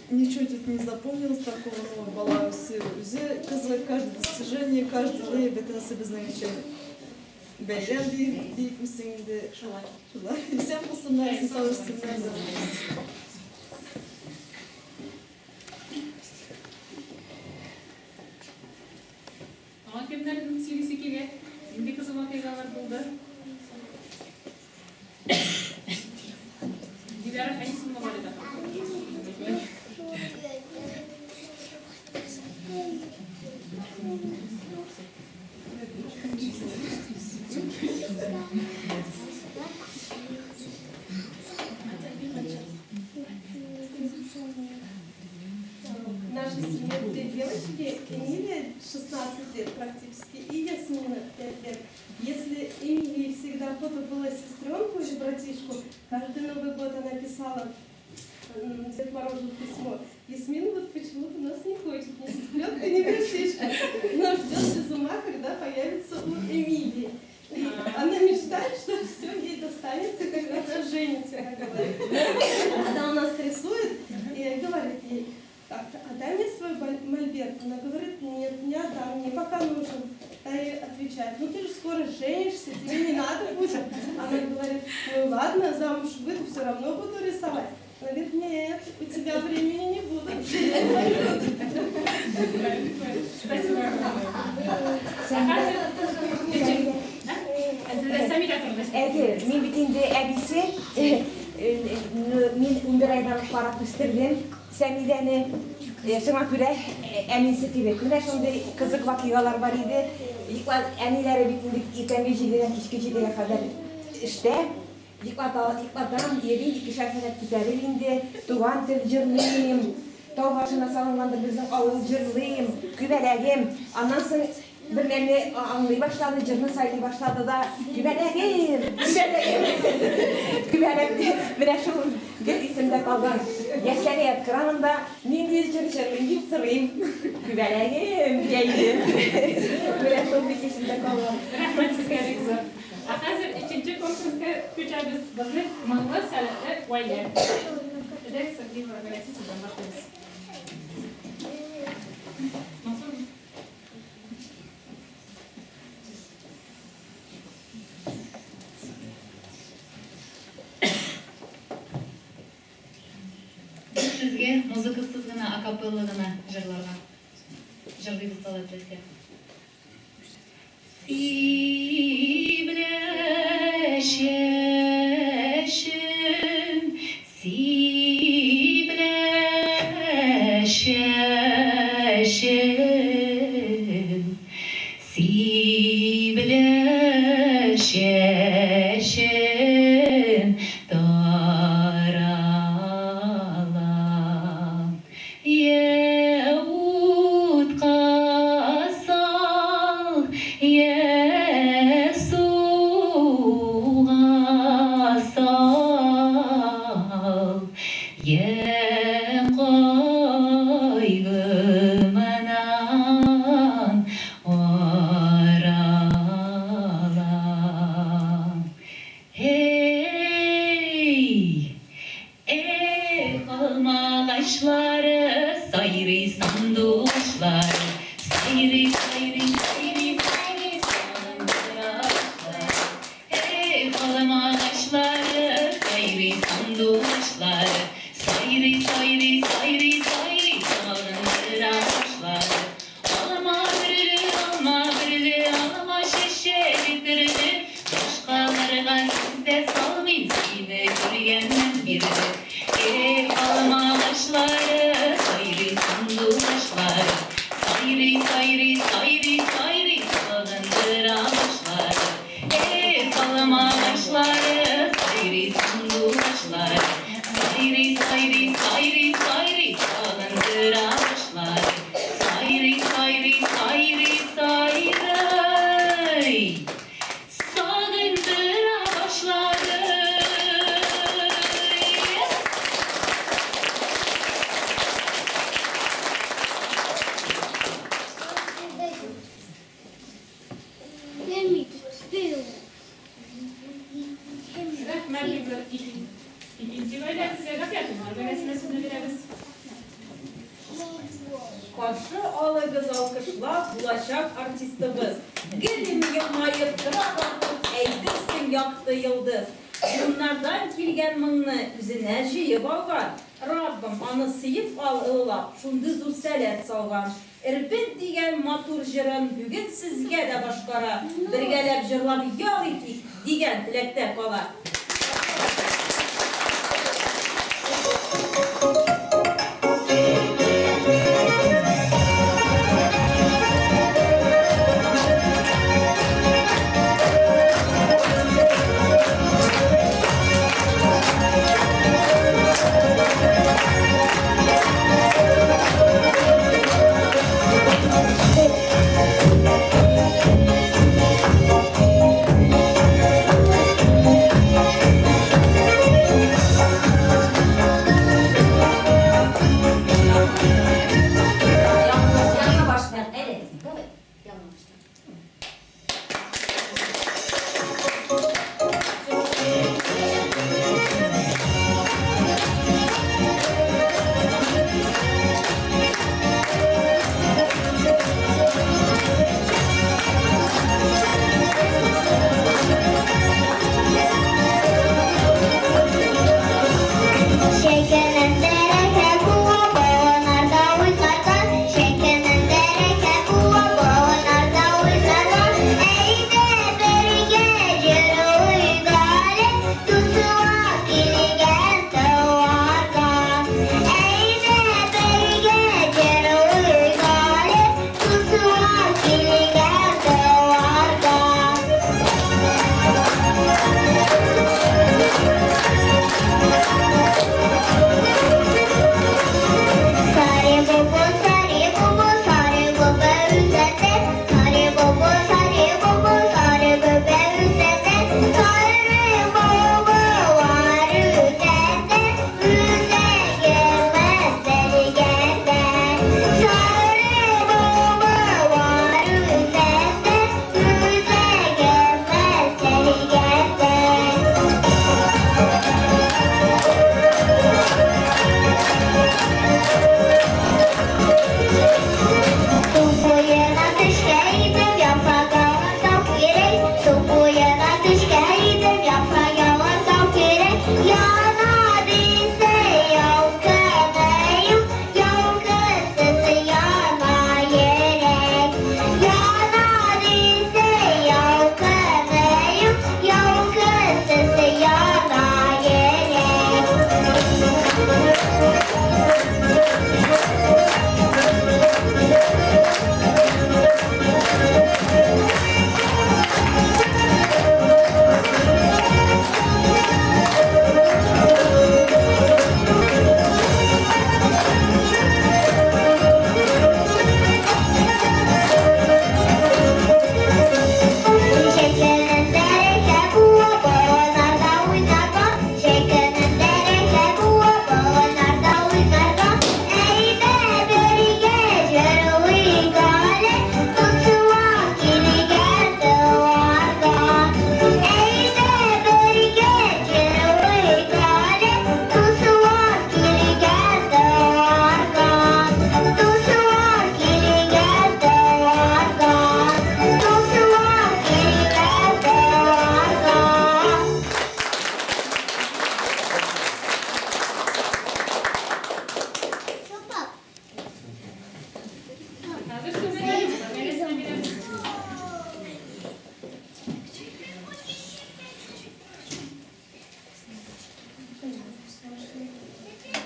L: ничего тут не запомнилось такого, но бала үсе үзе кызык, каждое достижение, каждый ни бөтенесе безнең өчен бәйрәм диепмесең инде. Шулай. Шулай. Исән булсыннар, исән үссеннәр.
C: Аңа кемнәрнең сөйлисе килә? Нинди кызык вакыйгалар булды? Диләрә Фәнисовна бар иде.
P: В нашей семье две девочки, Эмилия 16 лет практически и Ясмина 5 лет. Если Эмилии всегда охота было сестренку или братишку, каждый Новый год она писала Дед Морозу письмо. Ясмина вот почему-то нас не хочет, ни сестренка, ни братишка, но ждет без ума, когда появится у Эмилии. И она мечтает, что все ей достанется, когда она женится, как говорит. Она у нас рисует и говорит ей, так, отдай мне свой мольберт. Она говорит, нет, не отдам, мне пока нужен. Та ей отвечает, ну ты же скоро женишься, тебе не надо будет. Она говорит, ну ладно, замуж выйду, все равно буду рисовать. Она говорит, нет, у тебя времени не будет, дети пойдут.
C: Спасибо. Сәмирә торды.
B: Әйе, мин бит инде әбисе, мин 11 айдан карап үстердем Сәмидәне. Шуңа күрә әнисе кебек. Менә шундый кызык вакыйгалар бар иде. Әниләре бит инде иртәнге җидедән кичке җидегә кадәр эштә. Йоклата, йоклатам, йөрим, икешәр сәгать күтәрер инде. Туган тел җырлыйм. Тау башына салынгандыр безнең авыл җырлыйм. Күбәләгем. Аннан соң бер мәлне аңлый башлады, җырны сайлый башлады да, Күбәләгем, күбәләгем. Күбәләк менә шул гел исемдә калган. Яшьләргә яткырамын да, нинди җыр җырлыйм дип сорыйм. Күбәләгем, дия иде. Менә шул бик исемдә калган.
C: Рәхмәт сезгә бик зур. Ә хәзер өченче конкурска күчәбез. Безнең моңлы, сәләтле гаилә. Әйдәгез, Сергеева гаиләсе сездән башлыйбыз. Мансур.
E: Без сезгә музыкасыз гына, акапелла гына җырларга җырлыйбыз алла теләсә. Сибелә чәчем, сибелә чәчем, сибелә чәчем тарала. Йә утка сал, йә суга сал, йә кайгымнан арала. Эй! Эх, алмагачлары, сайрый сандугачлары, Сайрый, сайрый, сайрый, сайрый сандугачлары. Эх, алмагачлары, сайрый сандугачлары, Сайрый, сайрый, сайрый, сайрый сандугачлары. Алма бөреле, алма бөреле, алма чәчәге төрле, Башкаларга күз дә салмыйм сине күргәннән бирле. Эх, алма агачлары, сайрый сандугачлары, Сайрый, сайрый, сайрый, сайрый сагындыра башлары. Эх, алма агачлары, сайрый сандугачлары, Сайрый, сайрый, сайрый, сайрый сагындыра башлары. Сайрый, сайрый, сайрый, сайрый сагындыра башлары.
M: Каршы алыгыз алкышлап булачак артистыбыз. Гел елмаеп тора бакып, әйтерсең якты йолдыз. Буыннардан килгән моңны үзенә җыеп алган. Раббым, аны сөеп ал олылап, шундый зур сәләт салган. Эрбет дигән матур җырын бүген сезгә дә башкара, бергәләп җырлап ял итик, дигән теләктә кала.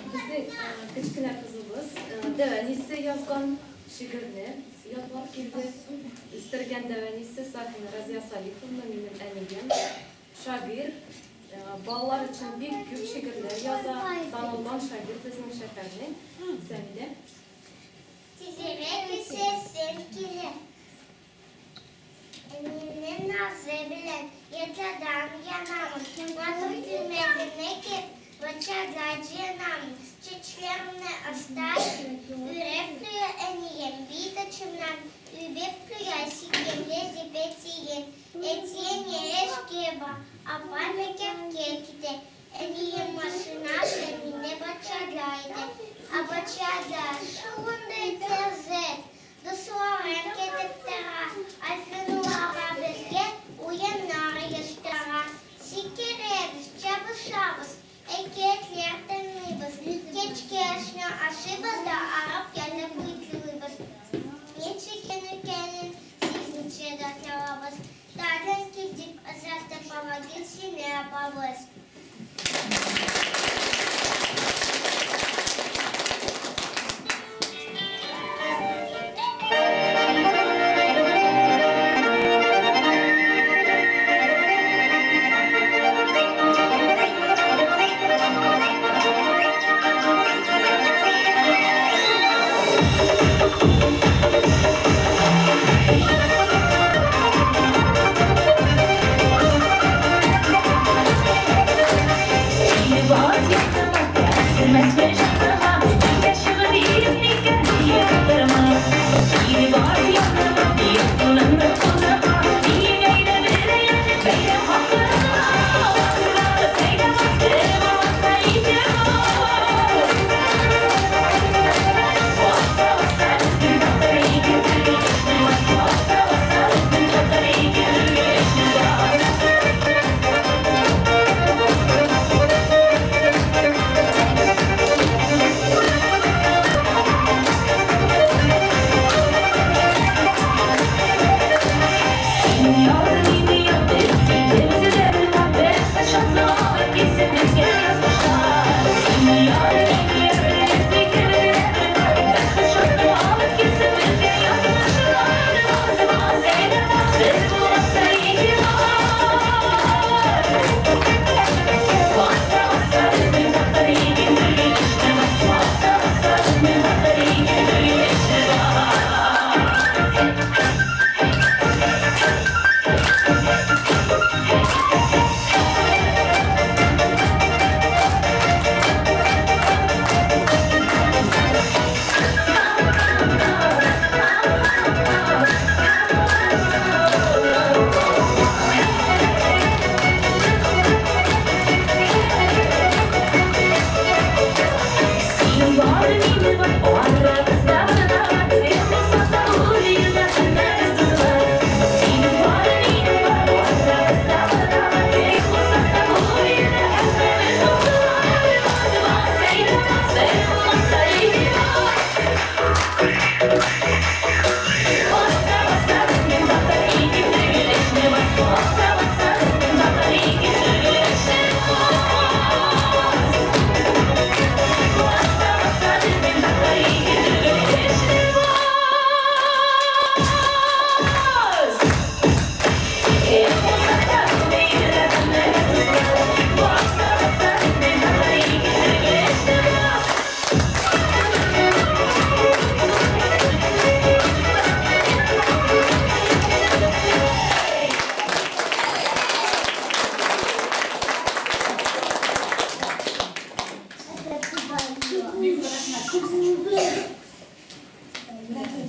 G: Безнең кечкенә кызыбыз дәвәнисе язган шигырьне ятлап килде. Үстергән дәвәнисе Сафина Разия Салиховна, минем әнием. Шагыйрь, балалар өчен бик күп шигырьләр яза. Танылган шагыйрь безнең шәһәрнең. Сәмидә.
A: Тизрәк үсәсем килә. Әниемнең назы белән ятадан янамын. Матур күлмәгемне киеп, бакчада җыенамын. Чәчләремне аста үреп куя әнием, бит очымнан үбеп куя, сөйкемле дип әтием. Әтием эшкә бара, апам мәктәпкә китә. Әнием машина белән мине бакчада иде. Ә бакчада шундый таза.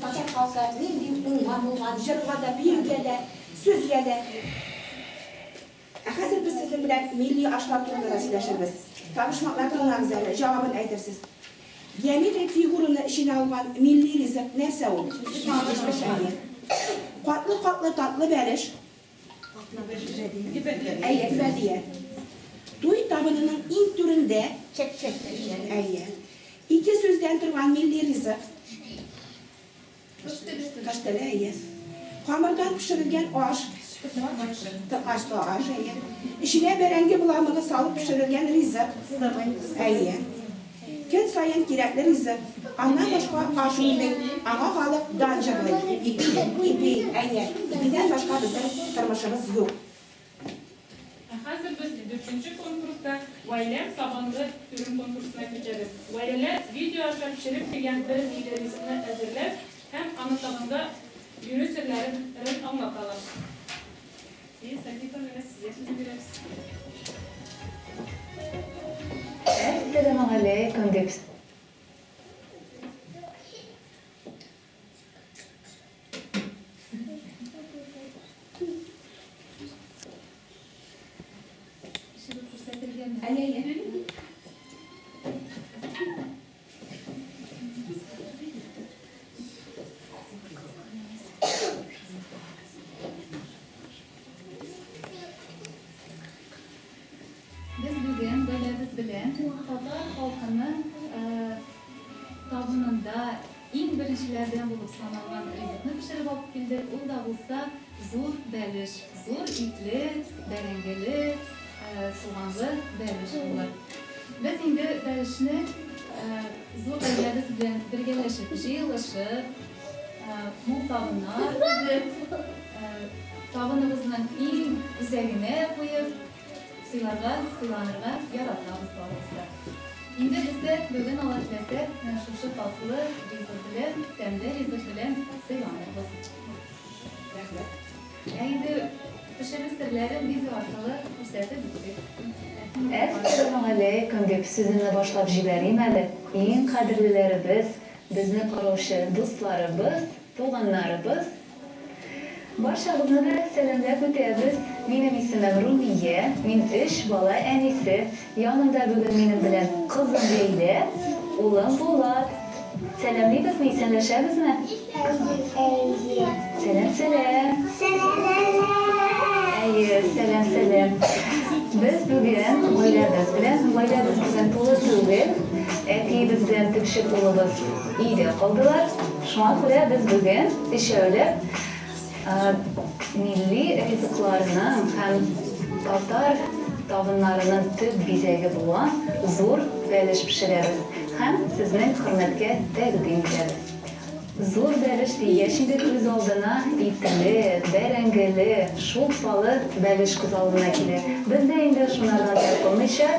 B: Безнең татар халкы нинди уңган булган, җырга да, биюгә дә, сүзгә дә. Ә хәзер без сезнең белән милли ашлар турында да сөйләшербез. Табышмаклар тыңлагыз әле, җавабын әйтерсез. Геометрик фигураны эченә алган милли ризык нәрсә ул? Әйе. Катлы-катлы татлы бәлеш. Әйе, гөбәдия. Туй табынының иң түрендә. Чәк-чәк. Әйе. Ике сүздән торган милли ризык. Кош теле, әйе. Камырдан пешерелгән аш. Токмачлы аш, әйе. Эченә бәрәңге боламыгы салып пешерелгән ризык. Әйе. Көн саен кирәкле ризык. Аннан башка аш үтми. Аңа халык дан җырлый. Ипи, ипи, әйе. Ипидән башка безнең тормышыбыз юк.
C: Ә хәзер без дүртенче конкурста Гаиләм сабанлы төрем конкурсына күчәбез. Гаиләләр видео аша пешереп килгән бер милли ризыкны әзерләп һәм аны табынга бирү серләрен рен аңлаталар. И, Сәхифә, менә сезгә сүзне бирәбез.
E: Әссәламегаләйкүм дип. Без бүген гаиләбез белән татар халкының табынында иң беренчеләрдән булып саналган ризыкны пешереп алып килдек. Ул да булса зур бәлеш. Зур итле, бәрәңгеле, суганлы бәлеш булыр. Без инде бәлешне зур гаиләбез белән бергәләшеп җыелышып, мул табыннар төзеп, табыныбызның иң үзәгенә куеп, Сыйларга, сыйланырга яратабыз барыбыз да. Инде без дә бүген, Алла теләсә, менә шушы татлы ризык белән, тәмле ризык белән сыйланырбыз.
B: Рәхмәт.
E: Ә инде пешерү серләрен видео аркылы күрсәтеп үттек. Рәхмәт.
Q: Әссәламегаләйкүм дип сүземне башлап җибәрим әле, иң кадерлеләребез, безне караучы дусларыбыз, Туганнарыбыз, барчагызны да сәламләп үтәбез. Минем исемем Румия, мин өч бала әнисе. Янымда бүген минем белән кызым Ләйлә, улым Булат. Сәламлибезме, исәнләшәбезме?
A: Әйе.
Q: Сәлам, сәлам.
A: Сәлам.
Q: Әйе, сәлам, сәлам. Без бүген гаиләбез белән, гаиләбез бүген тулы түгел, әтиебез белән төпчек улыбыз Өйдә калдылар. Шуңа күрә без бүген өчәүләп милли ризыкларның һәм татар табыннарының төп бизәге булган зур бәлеш пешерәбез һәм сезнең хөрмәткә тәкъдим итәбез. Зур бәлеш дигәч инде күз алдына итле, бәрәңгеле, шулпалы бәлеш күз алдына килә. Без дә инде шунардан тайпылмыйча,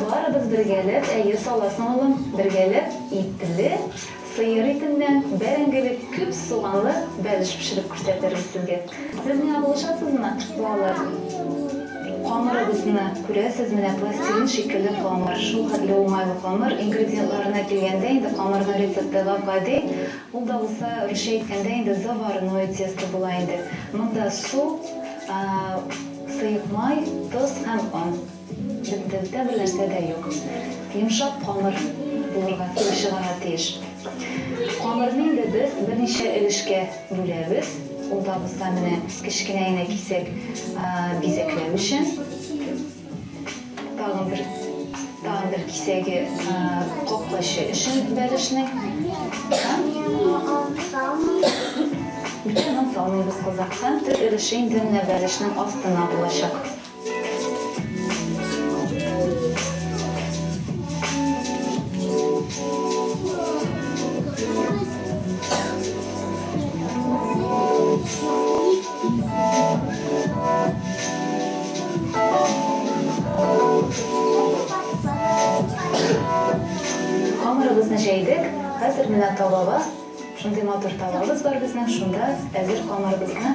Q: барыбыз бергәләп, әйе, саласың, улым, бергәләп итле, сыер итеннән, бәрәңгеле, күп суганлы бәлеш пешереп күрсәтербез сезгә. Сез миңа булышасызмы, балалар? Камырыбызны күрәсез, менә пластилин шикелле камыр, шул хәтле уңайлы камыр. Ингредиентларына килгәндә, инде камырның рецепты гап-гади. Ул да булса, русча әйткәндә инде заварное тесто була инде. Монда су, сыек май, тоз һәм он. Бетте, бүтән бер нәрсә дә юк. Йомшак камыр булырга, килеп чыгарга тиеш. Камырны инде без берничә өлешкә бүләбез. Ул да булса менә кечкенә генә кисәк бизәкләү өчен. Тагын бер тагын бер кисәге капкачы өчен бәлешнең. Һәм бүтән он салмыйбыз, кызым. Һәм төп өлеше инде менә бәлешнең астына булачак. Камырыбызны җәйдек. Хәзер менә табага, шундый матур табабыз бар безнең, шунда әзер камырыбызны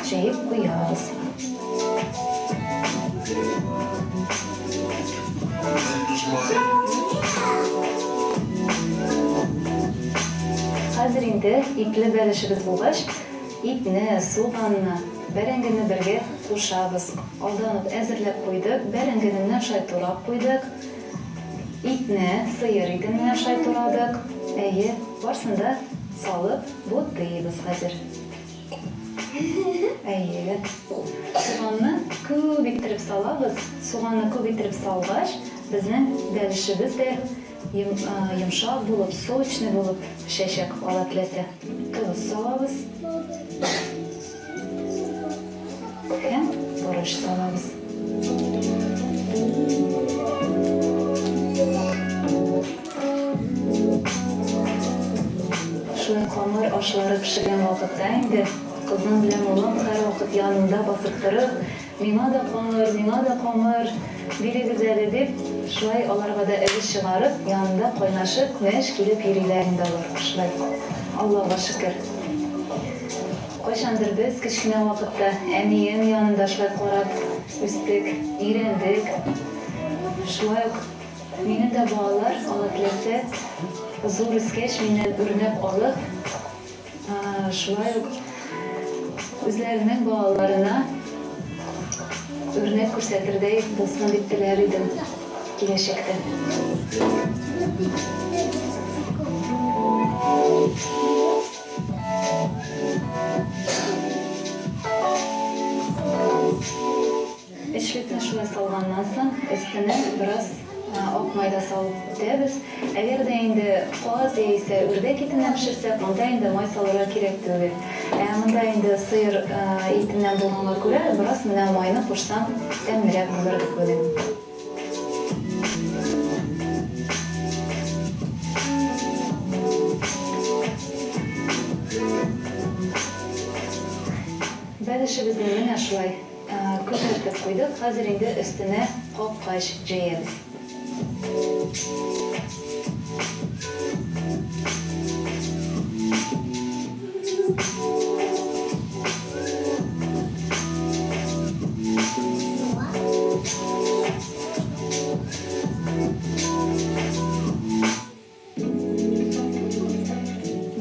Q: җәеп куябыз. Хәзер инде. инде итле бәлешебез булгач, итне, суганны, бәрәңгене бергә кушабыз. Алдан ук әзерләп куйдык. Бәрәңгене менә шулай турап куйдык. Итне, сыер итен менә шулай турадык. Әйе, барсын да салып бутыйбыз хәзер. Әйе. Суганны күп иттереп салабыз. Суганны күп иттереп салгач, безнең бәлешебез дә йомшак булып, сочный булып пешәчәк, Алла теләсә. Тоз салабыз. Һәм борыч салабыз. Шулай камыр ашлары пешергән вакытта инде кызым белән улым һәрвакыт янымда басып торып, Миңа да камыр, миңа да камыр бирегез әле, дип, шулай аларга да өлеш чыгарып, янымда кайнашып, мәш килеп йөриләр инде алар шулай. Аллага шөкер. Кайчандыр без кечкенә вакытта әнием янында шулай карап үстек, өйрәндек. Шулай ук минем дә балалар, Алла теләсә, зур үскәч, миннән үрнәк алып, шулай ук үзләренең балаларына үрнәк күрсәтердәй булсын дип теләр идем киләчәктә. Эчлекне шулай салганнан соң, өстенә бераз ак май да салып үтәбез. Әгәр дә инде каз яисә үрдәк итеннән пешерсәк, монда инде май салырга кирәк түгел. Ә монда инде сыер итеннән булганга күрә, бераз менә майны кушсаң, тәмлерәк булыр дип уйлыйм. Бәлешебезне менә шулай күпертеп куйдык, хәзер инде өстенә капкач җәябез.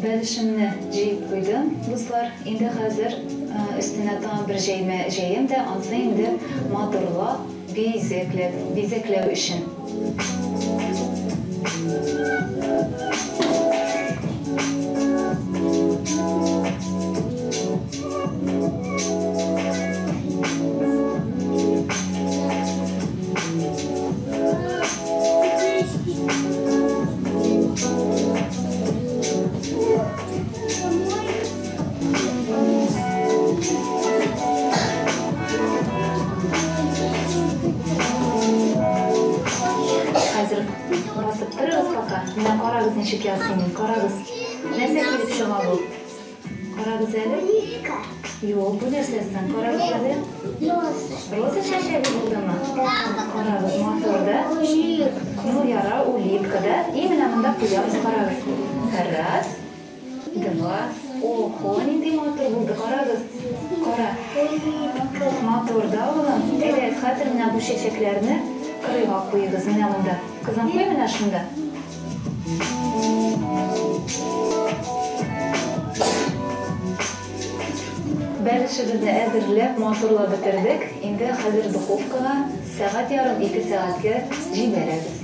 Q: Бәлешемне җыеп куйдым, дуслар. Инде хәзер өстенә тагын бер җәймә җәям дә, ансы инде матурлап, бизәкләп, бизәкләү өчен. Хәзер басып торыгыз пока. Менә карагыз ничек ясыйм мин. Карагыз. Нәрсә килеп чыга бу? Карагыз әле.
A: Улитка.
Q: Юк, бу нәрсә соң? Карагыз әле.
A: Роза.
Q: Роза чәчәге булдымы? Карагыз, матур да?
A: Улитка.
Q: Ну, яра, улитка да. И менә монда куябыз, карагыз. Раз, два. Охо, нинди матур булды, карагыз. Кара.
A: Улитка.
Q: Матур да, улым? Әйдәгез, хәзер менә бу чәчәкләрне кырыйга куегыз, менә монда. Кызым, куй менә шунда. Бәлешебезне әзерләп, матурлап бетердек. Инде хәзер духовкага сәгать ярым, ике сәгатькә җибәрәбез.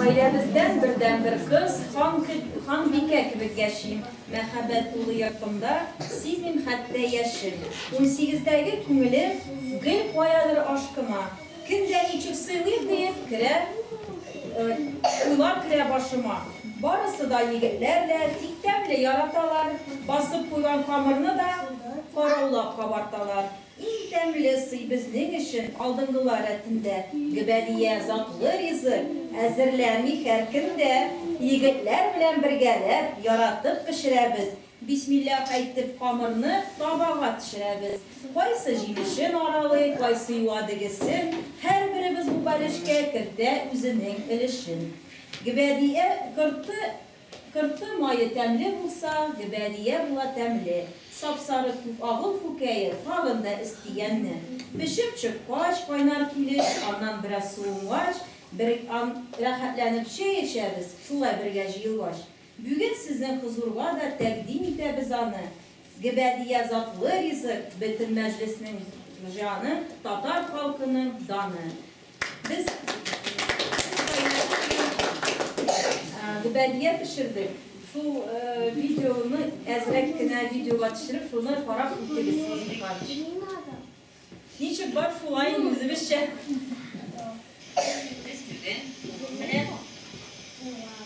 M: Гаиләбездән бердәнбер кыз, хан ханбикә кебек яшим. Мәхәббәт тулы йортымда сизмим хәтта яшем. Унсигездәге күңелем гел каядыр ашкына. Кем дә ничек сыйлыйк диеп керә уйлар керә башыма. Барысы да егетләр дә тик тәмле яраталар. Басып куйган камырны да караулап кабарталар. Иң тәмле сый безнең өчен алдынгылар рәтендә. Гөбәдия затлы ризык, әзерләми һәркем дә. Егетләр белән бергәләп, яратып пешерәбез. Бисмиллаһ әйтеп камырны табага төшерәбез. Кайсы җимешен аралый, кайсы юа дегесен, һәрберебез бу бәлешкә кертә үзенең өлешен. Гөбәдия корты Корты мае тәмле булса, гөбәдия була тәмле. Сап-сары күк агыл күкәе тагын да өсти ямьне. Пешеп чыккач, кайнар килеш, аннан бераз суынгач, бер ан рәхәтләнеп чәй эчәбез, шулай бергә җыелгач. Бүген сезнең хозурга да тәкъдим итәбез аны. Гөбәдия затлы ризык, бөтен мәҗлеснең җаны, татар халкының даны. Без гөбәдия пешердек. Шул видеоны әзрәк кенә видеога төшереп, шуны карап үтегез, зинһар. Ничек бар, шулай инде үзебезчә.
R: Без бүген менә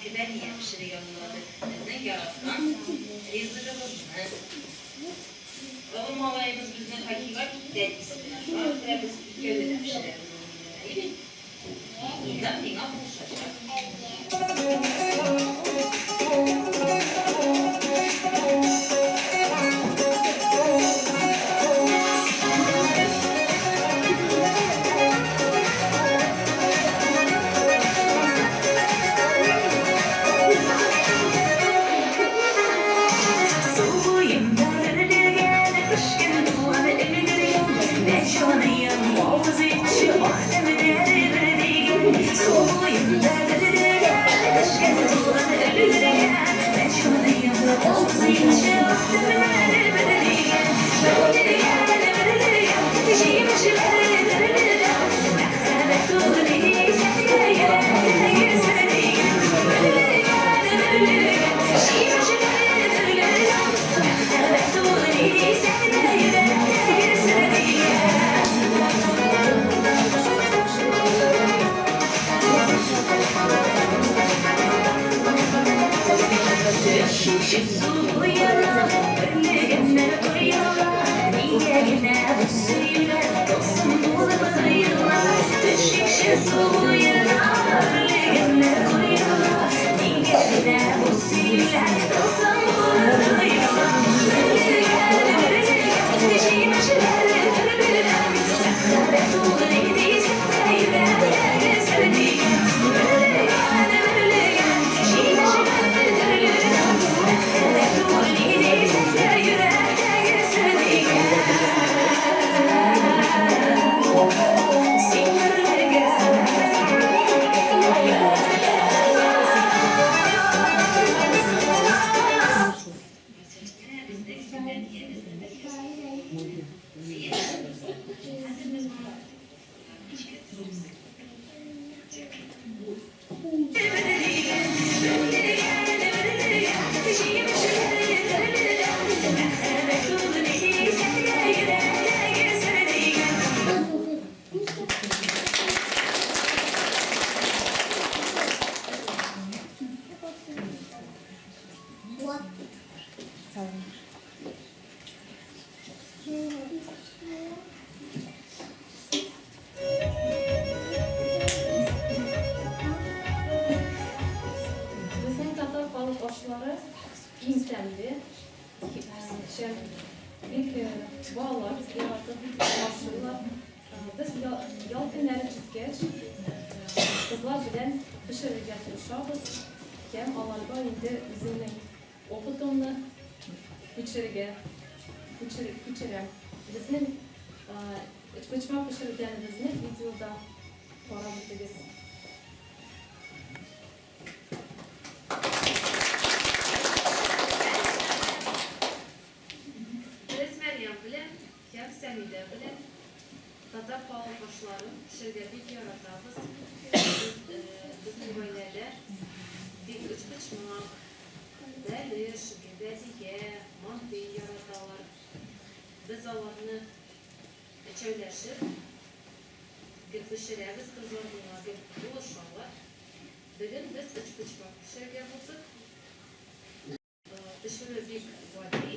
R: гөбәдия пешерергә уйладык. Безнең яраткан ризыгыбызны. Олы малаебыз безнең хоккейга китте әтисе белән. Шуңа күрә без икәү генә пешерәбез бүген менә. Әйе бит? Илдар миңа булышачак.
H: Су буенда бөрлегән Пешкән туган өлгергән Мә җаныем, авыз итче Ах тәмнәре бер дигән Су буенда бөрлегән Пешкән туган өлгергән Мә җаныем, авыз итче Ах тәмнәре бер дигән Бөрлегән, бөрлегән Җимешләре төрледән Мәхәббәт ул дисәң дә Йөрәктә йөзер дигән Бөрлегән, бөрлегән Җимешләре төрледән Мәхәббәт ул дисәң дә Йөрәктә йөзер дигән. Төшүче су буена Бөрлегәннәр коела Нигә генә бу сөюләр Тылсым булып тоела Төшүче су буена Бөрлегәннәр коела Нигә генә бу сөюләр Тылсым булып тоела Бөрлегән, бөрлегән Җимешләре төрледән Мәхәббәт ул ни дисәң дә Йөрәктәге сер дигән Бөрлегән, бөрлегән Җимешләре төрледән Мәхәббәт ул ни дисәң дә Йөрәктәге сер дигән Син бөрлегән.
R: Менә безнең гөбәдиябез дә әзер. Әйе, хәзер без моны мичкә төшерәбез.
G: Безнең татар халык ашлары иң тәмле. Шәп. Бик балалар яратып ашыйлар. Без ял көннәре җиткәч, кызлар белән пешерергә тырышабыз. Һәм аларга инде үземнең опытымны күчерергә күчерәм. Безнең өчпочмак пешергәнебезне видеода карап үтегез.
S: Без Мәрьям белән һәм Сәмидә белән татар халык ашларын пешерергә бик яратабыз. Без, безнең гаиләдә. Бәдия, мантый яраталар. Без аларны өчәүләшеп гел пешерәбез, кызлар миңа гел булышалар. Бүген без өчпочмак пешерергә булдык. Пешерү бик гади.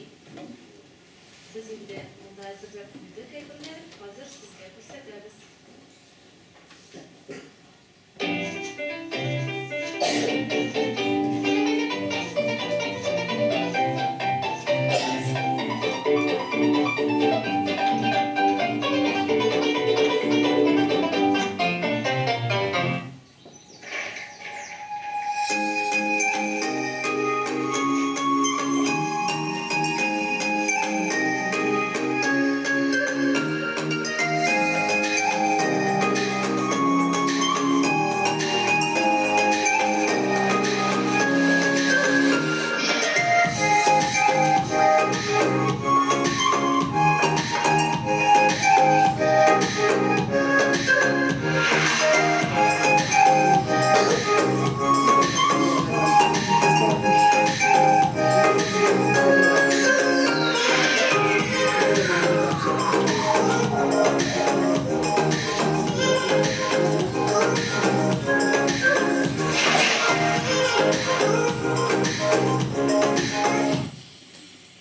S: Без инде монда әзерләп куйдык әйберләрен, хәзер сезгә күрсәтәбез.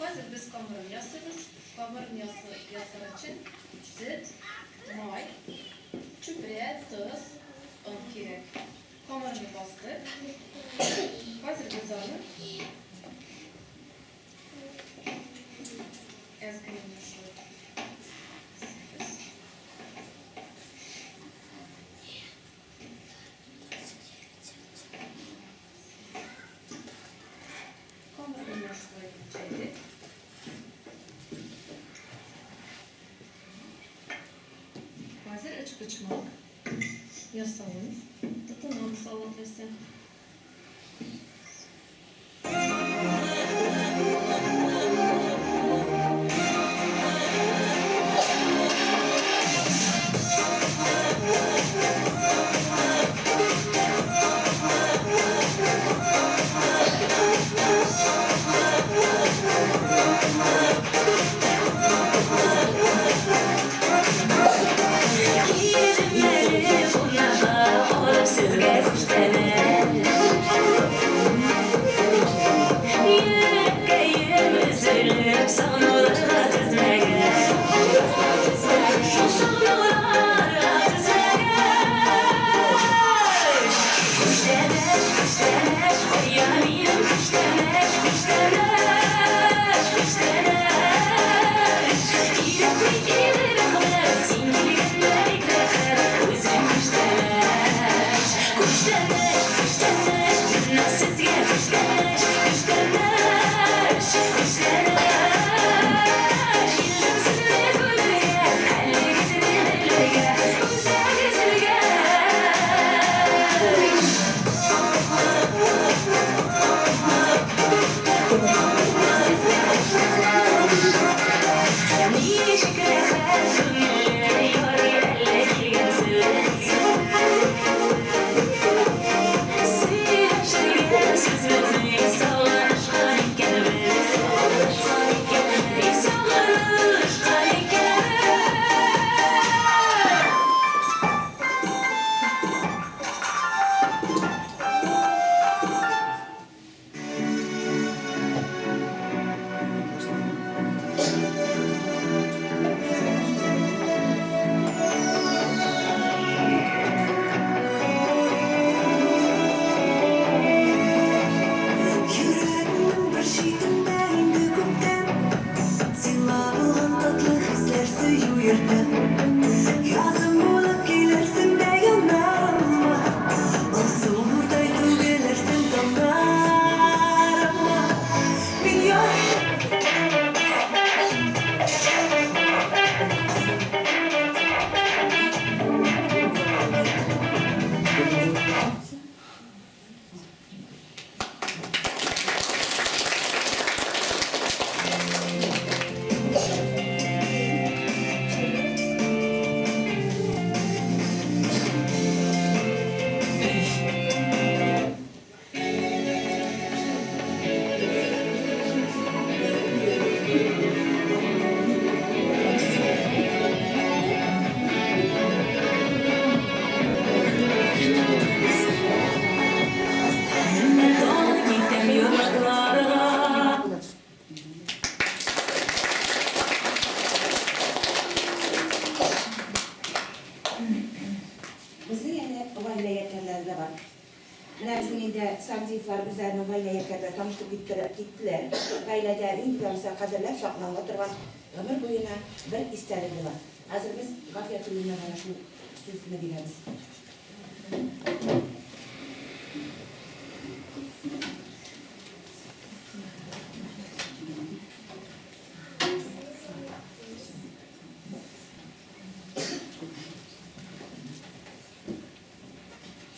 S: Хәзер без камырын ясыйбыз. Камырын ясар өчен сөт, май, чүпрә, тоз, он кирәк. Камырны бастык. Хәзер без аны әз генә шулай кисәбез. Камырны шулай җәйдек. Хәзер өчпочмак ясавын тотынабыз Алла теләсә.
H: Килдем әле кунакка, алып сезгә күчтәнәч. Йөрәккәем өзелеп, сагынуларга тезмәгәч. Шул сагынуларга тезмәгәч. Күчтәнәч, күчтәнәч, кая минем күчтәнәч, күчтәнәч, күчтәнәч. Кирәкми инде рәхмәт, син килгәндә бик рәхәт, үзең күчтәнәч. Күчтәнәч,
B: Менә безнең инде Сагдиевлар үзләренең гаилә ядкәре белән таныштырып киттеләр. Гаиләдә нинди дә булса кадерләп сакланыла торган гомер буена бер истәлек була. Хәзер без Гафиятуллинага да шул сүзне бирәбез.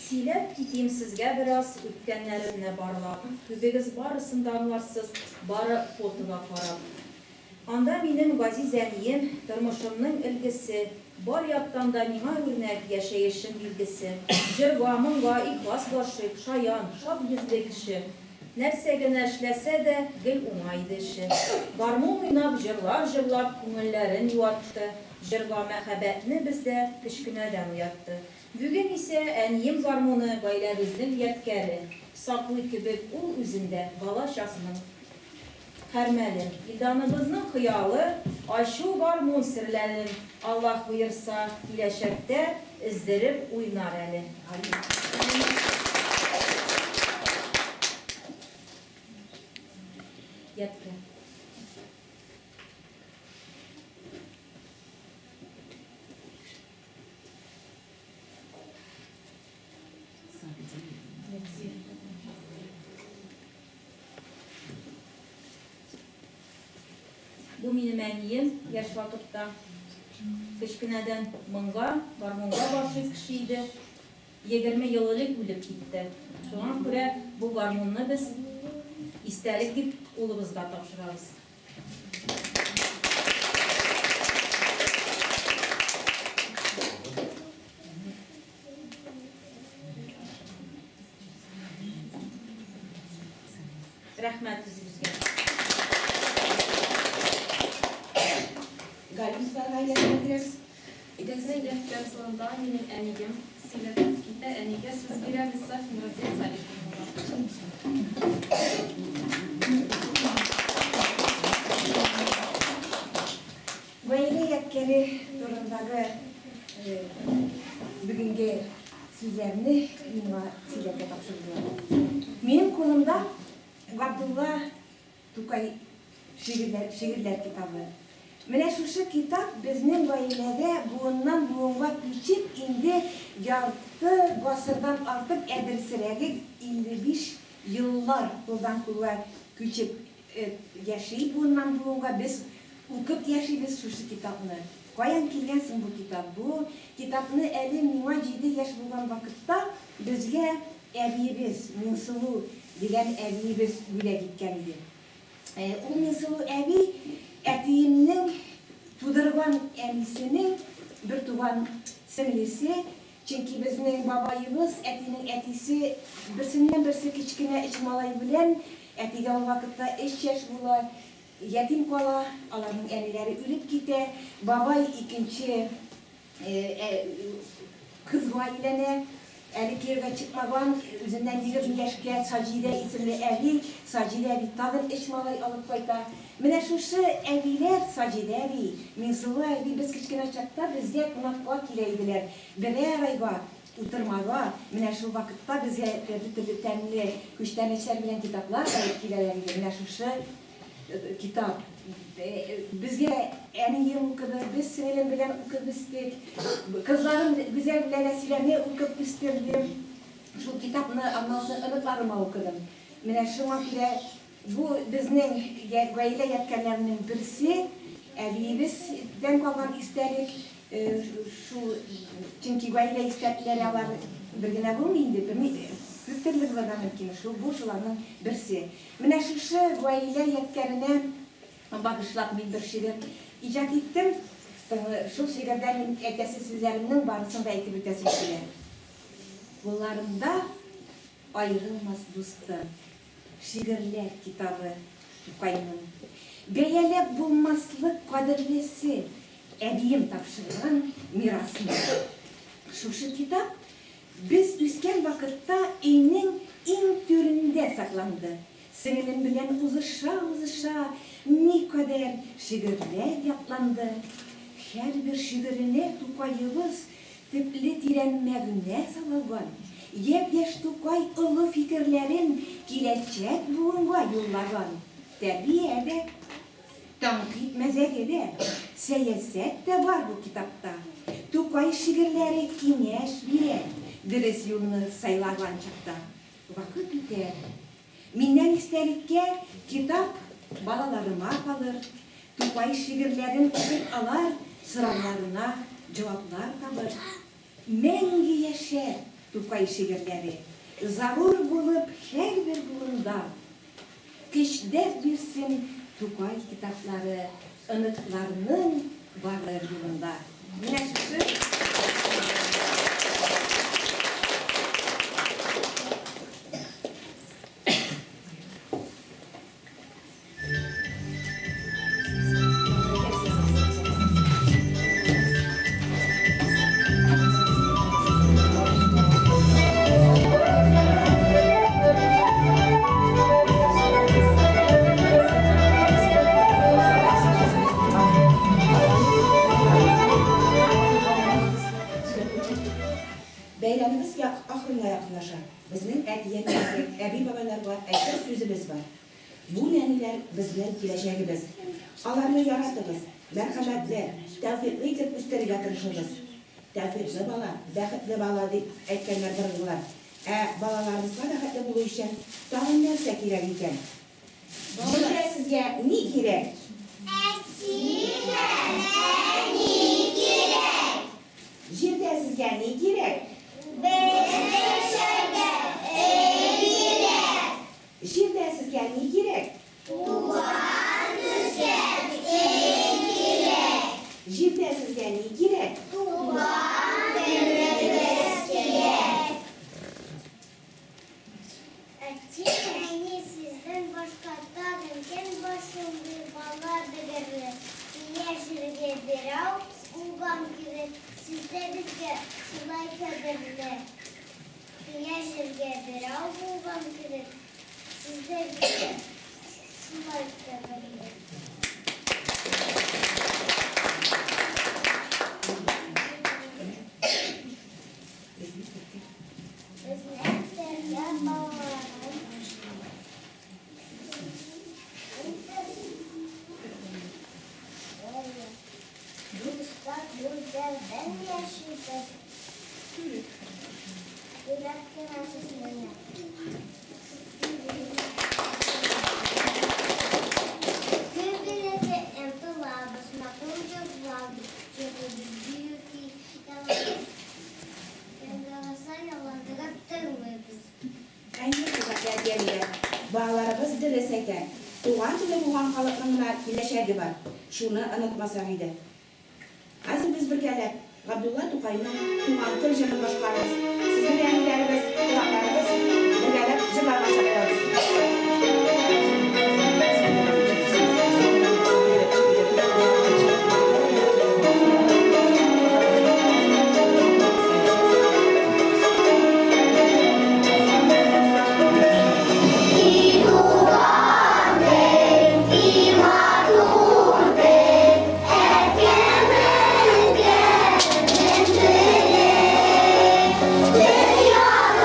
M: Сөйләп китим сезгә бераз, үткәннәремне барлап. Күбегез барысын да аңларсыз, бары фотога карап. Анда минем газиз әнием, тормышымның өлгесе, бар яктан да миңа үрнәк, яшәешем билгесе. Җырга, моңга ихлас гашыйк, шаян, шат йөзле кеше. Нәрсә генә эшләсә дә, гел уңа иде эше. Гармун уйнап, җырлар җырлап, күңелләрен юатты. Җырга мәхәббәтне бездә кечкенәдән уятты. Бүген исә әнием гармуны гаиләбезнең ядкәре, саклый кебек ул үзендә бала чакның һәрмәлен. Илданыбызның хыялы, ачу гармун серләрен, Аллаһ боерса, киләчәктә өздереп уйнар әле. Ядкәр. Бу минем әнием яшь вакытта. Кечкенәдән моңга, гармунга гашыйк кеше иде. 20 ел элек үлеп китте. Шуңа күрә бу гармунны без истәлек дип улыбызга тапшырабыз. Рәхмәт үзегезгә.
B: Галимовлар гаиләсенә керәбез.
S: Безнең ядкәр турында минем әнием сөйләп китә. Әнигә сүз бирәбез, Сафин Разия Салиховнага.
T: Гаилә ядкәре турындагы бүгенге сүзләрне миңа сөйләргә тапшырдылар.
B: Минем кулымда Габдулла Тукай шигырьләр, шигырьләр китабы. Менә шушы китап безнең гаиләдә буыннан буынга күчеп инде ярты гасырдан артык, ә дөресрәге 55 еллар кулдан кулга күчеп яши буыннан буынга без укып яшибез шушы китапны. Каян килгән соң бу китап? Бу китапны әле миңа җиде яшь булган вакытта безгә әбиебез, Миңсылу дигән әбиебез бүләк иткән иде. Ул Миңсылу әби әтиемнең тудырган әнисенең бертуган сеңлесе, чөнки безнең бабаебыз, әтинең әтисе, берсеннән-берсе кечкенә өч малай белән, әтигә ул вакытта өч яшь була, ятим кала, аларның әниләре үлеп китә, бабай икенче Кызга өйләнә, әле кияүгә чыкмаган, үзеннән 20 яшькә Саҗидә исемле әби, Саҗидә әби тагын өч малай алып кайта. Менә шушы әбиләр, Саҗидә әби, Миңсылу әби без кечкенә чакта безгә кунакка килә иделәр. Берәр айга утырмага, менә шул вакытта безгә төрле-төрле тәмле күчтәнәчләр белән китаплар алып киләләр иде. Менә шушы Китап. Безгә әнием укыды, без сеңелем белән укып үстек. Кызларым Гүзәл белән Әсиләне укып үстердем. Шул китапны аннан соң оныкларыма укыдым. Менә шуңа күрә бу безнең гаилә ядкәрләренең берсе, әбиебездән калган истәлек. Шул, чөнки гаилә истәлекләре алар бер генә булмый инде, күп төрле булырга мөмкин. Шул бу шуларның берсе. Менә шушы гаилә ядкәренә багышлап мин бер шигырь иҗат иттем. Шул шигырьдә мин әйтәсе сүзләремнең барысын да әйтеп үтәсем килә. Кулларымда аерылмас дустым, шигырьләр китабы Тукайның. Бәяләп булмаслык кадерлесе, әбием тапшырган мирасым. Шушы китап Без үскән вакытта өйнең иң түрендә сакланды. Сеңелем белән узыша-узыша никадәр шигырьләр ятланды. Һәрбер шигыренә Тукаебыз төпле тирән мәгънә салалган.
T: Япь-яшь Тукай олы фикерләрен киләчәк буынга юллаган. Тәрбия дә, тәнкыйть мәзәге дә, сәясәт тә бар бу китапта. Тукай шигырьләре киңәш бирә, дөрес юлны сайлаган чакта. Вакыт үтәр. Миннән истәлеккә китап балаларыма калыр, Тукай шигырьләрен укып алар сорауларына җаваплар табыр. Мәңге яшәр Тукай шигырьләре, зарур булып һәрбер буында. Көч-дәрт бирсен Тукай китаплары оныкларның барыр юлында. Менә шушы.
B: Бәйрәмебез ахырына якынлаша. Безнең әти-әниләргә, әби-бабайларга әйтер сүзебез бар. Бу нәниләр безнең киләчәгебез. Аларны яратыгыз, мәрхәмәтле, тәүфикълы итеп үстерергә тырышыгыз. Тәүфикълы бала, бәхетле бала, дип әйткәннәр борынгылар. Ә балаларыбызга бәхетле булу өчен тагын нәрсә кирәк икән? Җирдә сезгә ни кирәк?
A: Әти һәм әни кирәк.
B: Җирдә сезгә ни кирәк?
A: Безнең шәһәргә өй кирәк.
B: Җирдә сезгә ни кирәк?
A: Туган үскән өй кирәк.
B: Җирдә сезгә ни кирәк?
A: Туган телебез кирәк. Әти, әни, сездән башка тагын кем бар шундый бала бөгерле? Килә җиргә берәү булган кебек, сез дә безгә шулай кадерле. Килә җиргә берәү булган кебек, сез дә безгә шулай кадерле. Безнең тәрбия балаларын Дуслар, бердәм яшибез. Бүләк кенәсез миңа. Көн белергә омтылабыз, матур җырлар җырлыйбыз, бию көй яңгыраса ялындырып тормыйбыз.
B: Әйе, хөрмәтле әти-әниләр, балаларыбыз дөрес әйтә. Туган теле булган халыкның гына киләчәге бар. Шуны онытмасак иде. Хәзер без бергәләп Габдулла Тукайның Туган тел җырын башкарырбыз. Сезне дә әниләребез, кунакларыбыз бергәләп җырларга чакырабыз.
A: И туган тел, и матур тел, әткәм-әнкәмнең теле. Дөньяда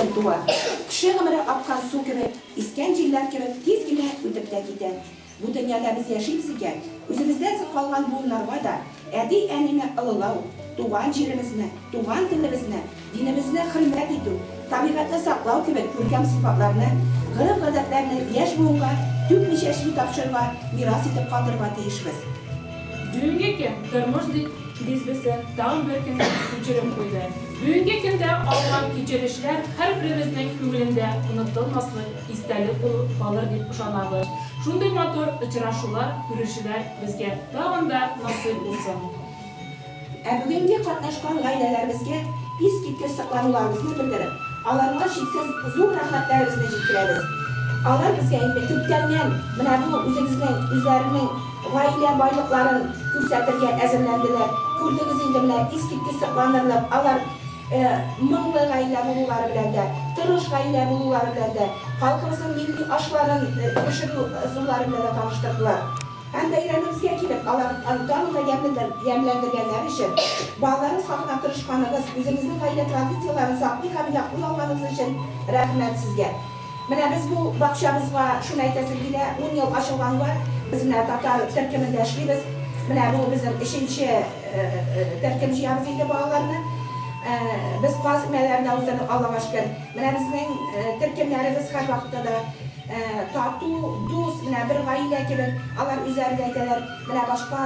B: көн туа. Кеше гомере аккан су кебек, искән җилләр кебек тиз генә үтеп тә китә. Бу дөньяда без яшибез икән, үзебездән соң калган буыннарга да әти-әнине олылау, туган җиребезне, туган телебезне, динебезне хөрмәт итү, табигатьне саклау кебек күркәм сыйфатларны, гореф-гадәтләрне яшь буынга түкми-чәчми тапшырырга, мирас итеп калдырырга тиешбез.
C: Бүгенге көн тормыш дисбесе тагын бер көнгә күчереп куйды. Бүгенге көндә алган кичерешләр һәрберебезнең күңелендә онытылмаслык истәлек булып калыр дип ышанабыз. Шундый матур очрашулар, күрешүләр безгә тагын да насыйп булсын.
B: Ә бүгенге катнашкан гаиләләребезгә искиткеч соклануларыбызны белдереп, аларга чиксез зур рәхмәтләребезне җиткерәбез. Алар безгә инде күптәннән менә бу үзегезнең, үзләренең гаилә байлыкларын күрсәтергә әзерләнделәр. Күрдегез инде менә искиткеч сокланырлык, алар моңлы гаилә булулары белән дә, тырыш гаилә булулары белән дә, халкыбызның милли ашларын пешерү ысуллары белән дә таныштырдылар. Һәм бәйрәмебезгә килеп, алар аны тагын да ямьләндергәннәре өчен, балаларыгыз хакына тырышканыгыз, үзегезнең гаилә традицияләрен саклый һәм яклый алганыгыз өчен рәхмәт сезгә. Менә без бу бакчабызга, шуны әйтәсем килә, ун ел ачылганга, без менә татар төркемендә эшлибез. Менә бу безнең өченче төркем җыябыз инде балаларны. Без каз өмәләрен дә уздырдык, Аллага шөкер. Менә безнең төркемнәребез һәрвакытта да Тату, дус, менә бер гаилә кебек, алар үзләре дә әйтәләр, менә башка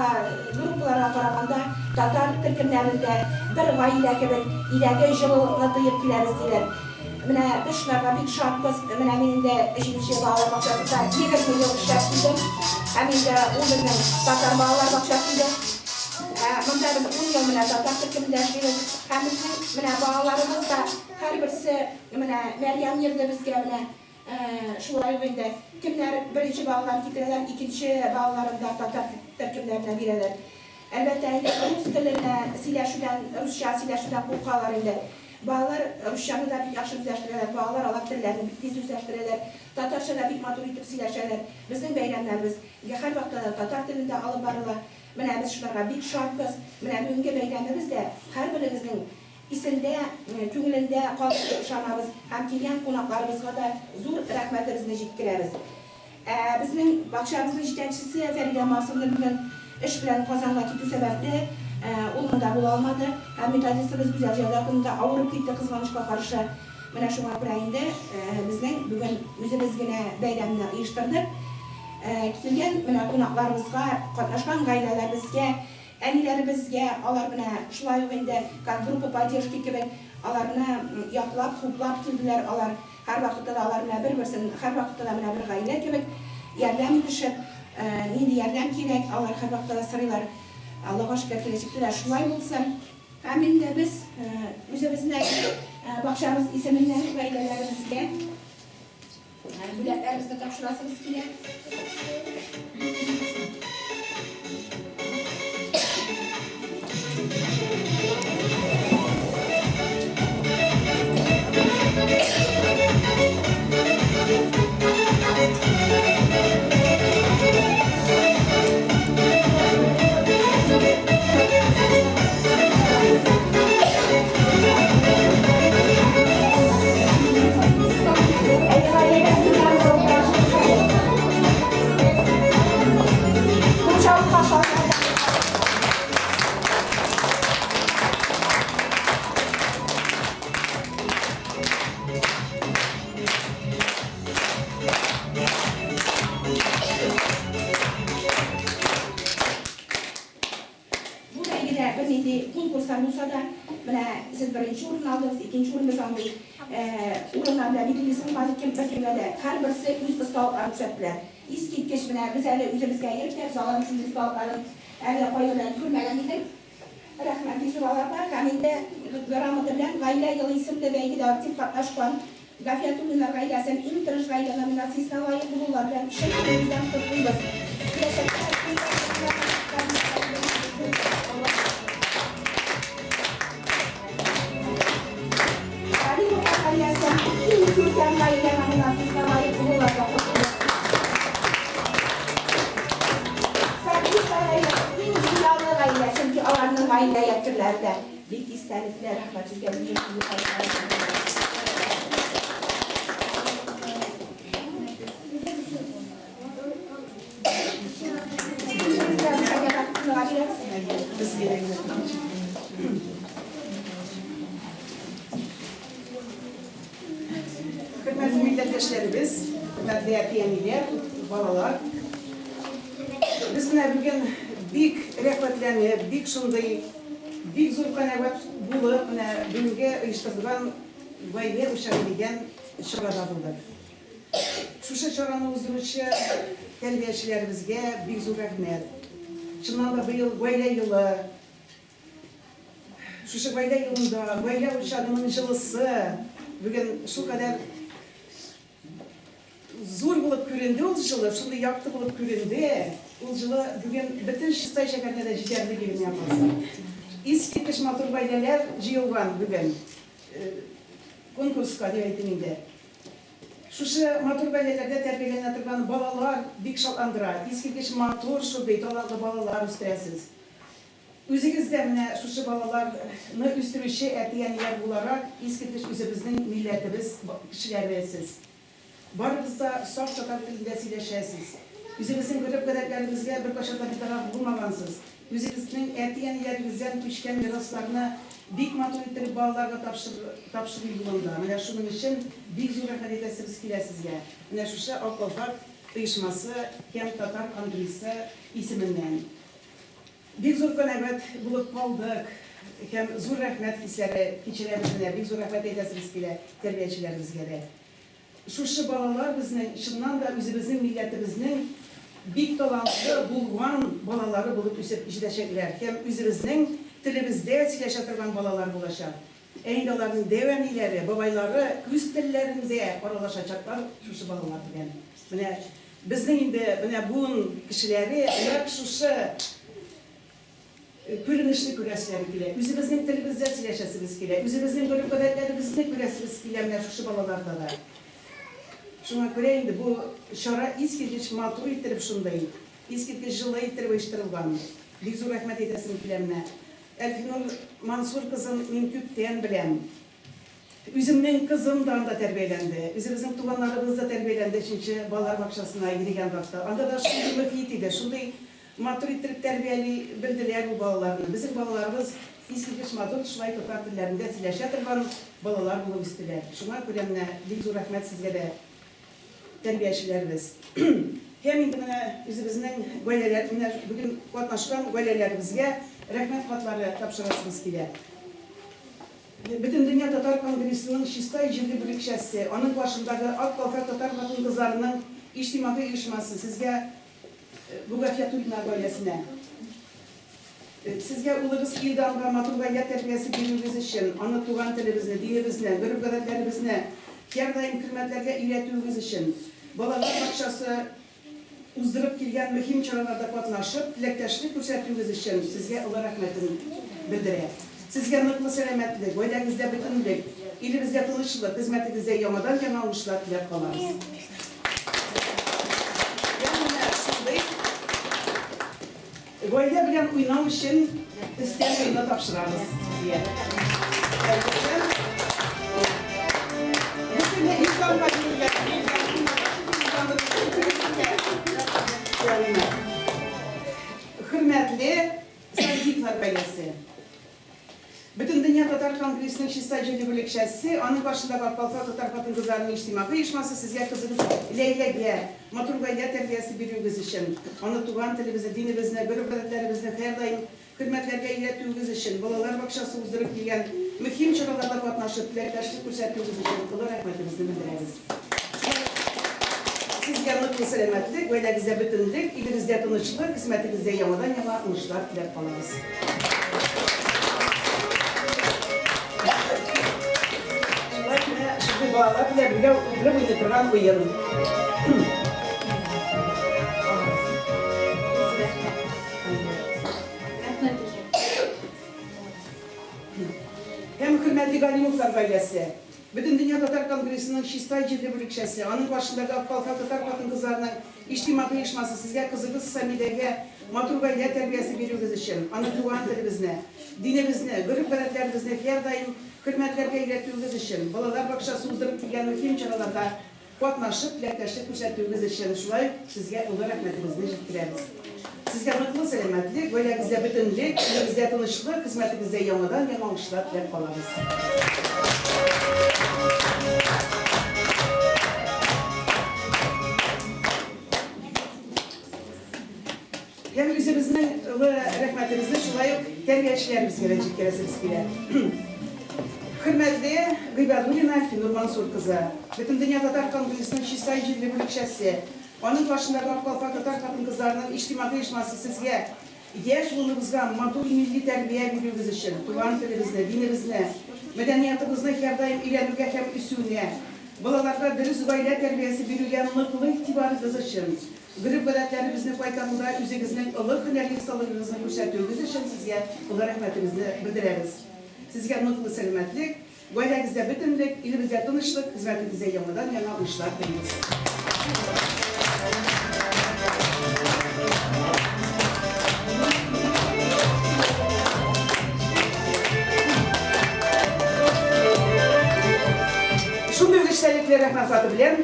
B: группаларга караганда, татар төркемнәрендә бер гаилә кебек, өйдәге җылылыкны тоеп киләбез, диләр. Менә без шуларга бик шатбыз. Менә мин инде өченче балалар бакчасында 20 ел эшләп килдем. Һәм инде ул безнең татар балалар бакчасы иде. Монда без ун ел менә татар төркемендә эшлибез. Һәм безнең менә балаларыбыз да һәрберсе, менә Мәрьям йөрде безгә менә. Шулай ук инде кемнәр беренче балаларын китерәләр, икенче балаларын да татар төркемнәренә бирәләр. Әлбәттә инде рус теленә сөйләшүдән, русча сөйләшүдән куркалар инде. Балалар русчаны да бик яхшы үзләштерәләр, балалар алар телләрне бик тиз үзләштерәләр, татарча да бик матур итеп сөйләшәләр. Безнең бәйрәмнәребез һәрвакытта да татар телендә алып барыла. Менә без шуларга бик шатбыз. Менә бүгенге бәйрәмебез дә һәрберегезнең Исендә, күңелендә калыр дип ышанабыз һәм килгән кунакларыбызга да зур рәхмәтебезне җиткерәбез. Ә безнең бакчабызның җитәкчесе Фәридә Марсовна бүген эш белән Казанга китү сәбәпле, ул монда була алмады. Һәм методистыбыз Гүзәл Җәүдәтовна да авырып китте, кызганычка каршы. Менә шуңа күрә инде безнең бүген үзебез генә бәйрәмне оештырдык. Килгән менә кунакларыбызга, катнашкан гаиләләребезгә Әниләребезгә алар менә шулай ук инде как группа поддержки кебек аларны яклап, хуплап килделәр. Алар һәрвакытта да алар менә бер-берсен һәрвакытта да менә бер гаилә кебек ярдәм итешеп, нинди ярдәм кирәк, алар һәрвакытта да сорыйлар. Аллага шөкер, киләчәктә дә шулай булсын. Һәм инде без үзебезнең бакчабыз исеменнән гаиләләребезгә Бүләкләребезне тапшырасыбыз килә. Бу бәйгедә бернинди конкурслар булса да, менә сез беренче урын алдыгыз, икенче урын без андый урыннар белән билгелисе булмады кем беркемгә дә. Һәрберсе үз осталыкларын күрсәттеләр. Искиткеч, менә без әле үзебезгә йөртәбез, аларның шундый осталыкларын әле кайберләрен күрмәгән идек. Рәхмәт бик зур аларга. Һәм инде грамота белән Гаилә елы исемле бәйгедә актив катнашкан Гафиятуллиннар гаиләсен Иң тырыш гаилә номинациясенә лаек булулары белән чын күңелебездән котлыйбыз. Киләчәктә Галимовлар гаиләсен Иң күркәм гаилә номинациясенә лаек булулары белән котлыйбыз. Садриевлар гаиләсе иң зыялы гаилә, чөнки аларның гаилә ядкерләре дә бик истәлекле. Рәхмәт сезгә.
J: Теләктәшләребез, хөрмәтле әти-әниләр, балалар. Без менә бүген бик рәхмәтләнеп, бик шундый, бик зур канәгать булып, менә бүгенге оештырылган Гаилә учагы дигән чарада булдык. Шушы чараны уздыручы тәрбиячеләребезгә бик зур рәхмәт. Чыннан да быел Гаилә елы. Шушы гаилә елында, гаилә учагының җылысы бүген шулкадәр зур булып күренде ул җылы, шундый якты булып күренде. Ул җылы бүген бөтен Чистай шәһәренә дә җитәрлек иде миңа калса. Искиткеч матур гаиләләр җыелган бүген конкурска дип әйтим инде. Шушы матур гаиләләрдә тәрбияләнә торган балалар бик шатландыра. Искиткеч матур шундый талантлы балалар үстерәсез. Үзегез дә менә шушы балалар ны үстерүче әти-әниләр буларак, искиткеч үзебезнең милләтебез кешеләре сез. Барыгыз да саф татар телендә сөйләшәсез. Үзебезнең гореф-гадәтләребезгә беркайчан да битараф булмагансыз. Үзегезнең әти-әниләрегездән күчкән мирасларны бик матур иттереп балаларга тапшыру юлында. Менә шуның өчен бик зур рәхмәт әйтәсебез килә сезгә. Менә шушы Ак калфак оешмасы һәм Татар конгрессы исеменнән. Бик зур канәгать булып калдык һәм зур рәхмәт хисләре кичерәбез менә, бик зур рәхмәт әйтәсебез килә тәрбиячеләребезгә дә. Шушы балалар безнең чыннан да үзебезнең милләтебезнең бик талантлы, булган балалары булып үсеп җитәчәкләр һәм үзебезнең телебездә сөйләшә торган балалар булачак. Ә инде аларның дәү әниләре, бабайлары үз телләрендә аралашачаклар шушы балалар белән. Менә безнең инде менә буын кешеләре нәкъ шушы күренешне күрәселәре килә. Үзебезнең телебездә сөйләшәсебез килә, үзебезнең гореф-гадәтләребезне күрәсебез килә менә шушы балаларда да. Шуңа күрә инде бу чара искиткеч матур иттереп шундый, искиткеч җылы иттереп оештырылган. Бик зур рәхмәт әйтәсем килә менә. Әлфинур Мансур кызын мин күптән беләм. Үземнең кызым да анда тәрбияләнде. Үзебезнең туганнарыбыз да тәрбияләнде өченче балалар бакчасына йөрегән вакытта. Анда да шундый мөхит иде, шундый матур иттереп тәрбияли белделәр ул балаларны. Безнең балаларыбыз искиткеч матур шулай татар телләрендә сөйләшә торган балалар булып үстеләр. Шуңа күрә менә бик зур рәхмәт сезгә дә. Тәрбиячеләребез. Һәм инде менә үзебезнең гаиләләр, менә бүген катнашкан гаиләләребезгә рәхмәт хатлары тапшырасыбыз килә. Бөтендөнья татар конгрессының Чистай җирле бүлекчәсе, аның каршындагы Ак калфак татар хатын-кызларының иҗтимагый оешмасы сезгә бу Гафиятуллина гаиләсенә Сезгә улыгыз Илданга матур гаилә тәрбиясе бирүегез өчен, аны туган телебезне, динебезне, гореф-гадәтләребезне һәрдаим хөрмәтләргә өйрәтүегез өчен, балалар бакчасы уздырып килгән мөһим чараларда катнашып, теләктәшлек күрсәтүегез өчен сезгә олы рәхмәтен белдерә. Сезгә ныклы сәламәтлек, гаиләгездә бөтенлек, илебездә тынычлык, хезмәтегездә яңадан-яңа уңышлар теләп калабыз. Һәм менә шундый Гаилә белән уйнау өчен өстәл уены тапшырабыз сезгә. Хөрмәтле Садиковлар гаиләсе! Бөтендөнья татар конгрессының Чистай җирле бүлекчәсе, аның каршындагы Ак калфак татар хатын-кызларының иҗтимагый оешмасы сезгә кызыгыз Ләйләгә матур гаилә тәрбиясе бирүегез өчен, аны туган телебезне, динебезне, гореф-гадәтләребезне һәрдаим хөрмәтләргә өйрәтүегез өчен, балалар бакчасы уздырып килгән мөһим чараларда катнашып, теләктәшлек күрсәтүегез өчен олы рәхмәтебезне белдерәбез. Сезгә ныклы сәламәтлек, гаиләгездә бөтенлек, илебездә тынычлык, хезмәтегездә яңадан-яңа уңышлар теләп калабыз. Шулай менә шундый балалар белән бергә утырып уйный торган уен. Һәм хөрмәтле Галимовлар гаиләсе! Бөтендөнья татар конгрессының Чистай җирле бүлекчәсе, аның каршындагы Ак калфак татар хатын-кызларының иҗтимагый оешмасы сезгә кызыгыз Самидәгә матур гаилә тәрбиясе бирүегез өчен, аны туган телебезне, динебезне, гореф-гадәтләребезне һәрдаим хөрмәтләргә өйрәтүегез өчен, балалар бакчасы уздырып килгән мөһим чараларда Катнашып, теләктәшлек күрсәтүегез өчен шулай ук сезгә олы рәхмәтебезне җиткерәбез. Сезгә ныклы сәламәтлек, гаиләгездә бөтенлек, илебездә тынычлык, хезмәтегездә яңадан-яңа уңышлар теләп калабыз. Шулай ук тәрбиячеләребезгә дә җиткерәсебез килә. Хөрмәтле Гыйбадуллина Әлфинур Мансур кызы, Бөтендөнья татар конгрессының Чистай җирле бүлекчәсе, аның каршындагы Ак калфак татар хатын-кызларының иҗтимагый оешмасы сезгә яшь буыныбызга матур милли тәрбия бирүегез өчен, туган телебезне, динебезне, мәдәниятыбызны һәрдаим өйрәнүгә һәм үсүенә, балаларга дөрес гаилә тәрбиясе бирүгә ныклы игътибарыгыз өчен, гореф-гадәтләребезне кайтаруда үзегезнең олы һөнәри осталыгыгызны күрсәтүегез өчен сезгә олы рәхмәтебезне белдерәбез. Сезгә ныклы сәламәтлек, Гаиләгездә бөтенлек, илебездә тынычлык, хезмәтегездә яңадан-яңа уңышлар телибез. Шундый ук эчтәлекле рәхмәт хаты белән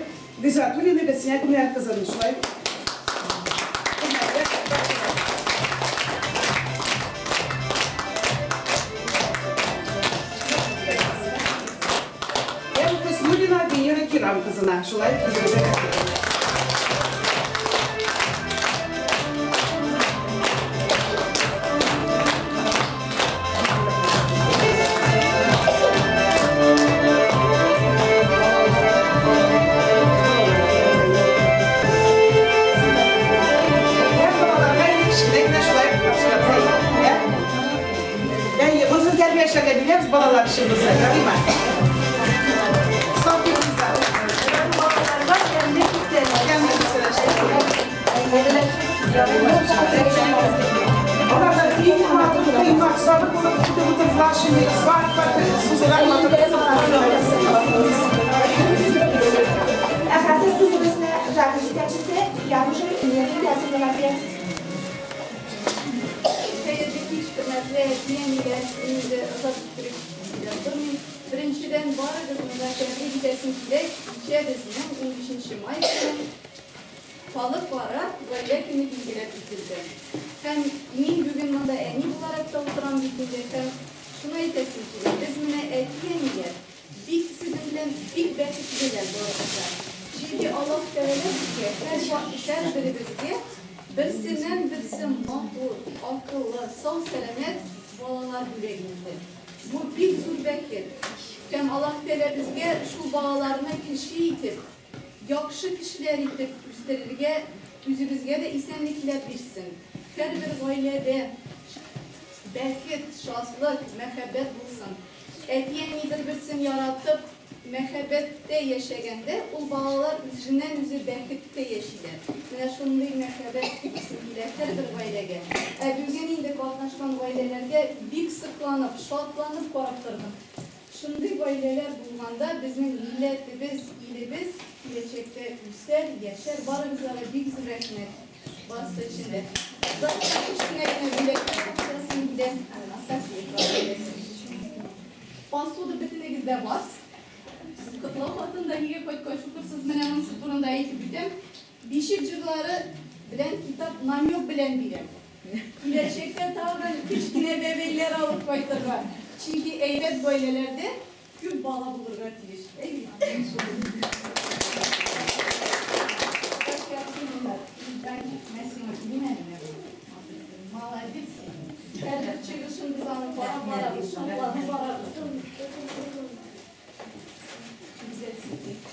J: Гыйззәтуллина Гөлсинә Гомәр кызын шулай ук Һәм Хөснуллина Венера Кирам кызына шулай ук үзебезгә рәхмәт. Тәрбиячеләргә бирәбез балалар өчен булса, ярыймы? Сау булыгызлар.
D: Балаларга тәмле күчтәнәч.
J: Тәмле күчтәнәч. Аларда бик матур коймак, сабыр булып көтеп утырдылар шундый бар-бар сузылган матур.
B: Ә хәзер сүзебезне ЗАГС җитәкчесе Януша Нервин Ясинова бирә.
O: Хәерле кич, хөрмәтле әти-әниләр. Мин инде озак иттереп сөйләп тормыйм. Беренчедән, барыгызны да тәбрик итәсем килә, кичә безнең унбишенче май көне Халыкара гаилә көне билгеләп үтелде. Һәм мин бүген монда әни буларак та утырам бит инде, һәм шуны әйтәсем килә, без менә әти-әниләр бик сезнең белән бик бәхетлеләр барыбыз да. Чөнки Аллаһ Тәгалә безгә һәрберебезгә берсеннән-берсе матур, акыллы, сау-сәламәт балалар бүләк итте. Бу бик зур бәхет. Һәм Аллаһ Тәгалә безгә шул балаларны кеше итеп, Яхшы кешеләр итеп үстерергә үзебезгә дә исәнлекләр бирсен. Һәрбер гаиләдә бәхет, шатлык, мәхәббәт булсын. Әти-әни бер-берсен яратып, мәхәббәттә яшәгәндә, ул балалар үзеннән-үзе бәхеттә яшиләр. Менә шундый мәхәббәт килсен килә һәрбер гаиләгә. Ә бүген инде катнашкан гаиләләргә бик сокланып, шатланып карап тордым. Шундый гаиләләр булганда безнең милләтебез, илебез киләчәктә үсәр, яшәр. Барыгызга да бик зур рәхмәт. Барысы өчен дә. Завтра кечкенә генә бүләкләр тапшырасым килә. Сафиевлар гаиләсе. Посуда бөтенегездә бар. Котлау хатын да нигә кайткач укырсыз, менә монысы турында әйтеп үтәм. Бишек җырлары белән китап намек белән бирәм. Киләчәктә тагын кечкенә бәбәйләр алып кайтырга, чөнки әйбәт гаиләләрдә күп бала булырга тиеш. Әй бит. Молодец. Һәрбер чыгышын без аны карап барабыз, шатланып барабыз. Гүзәл син.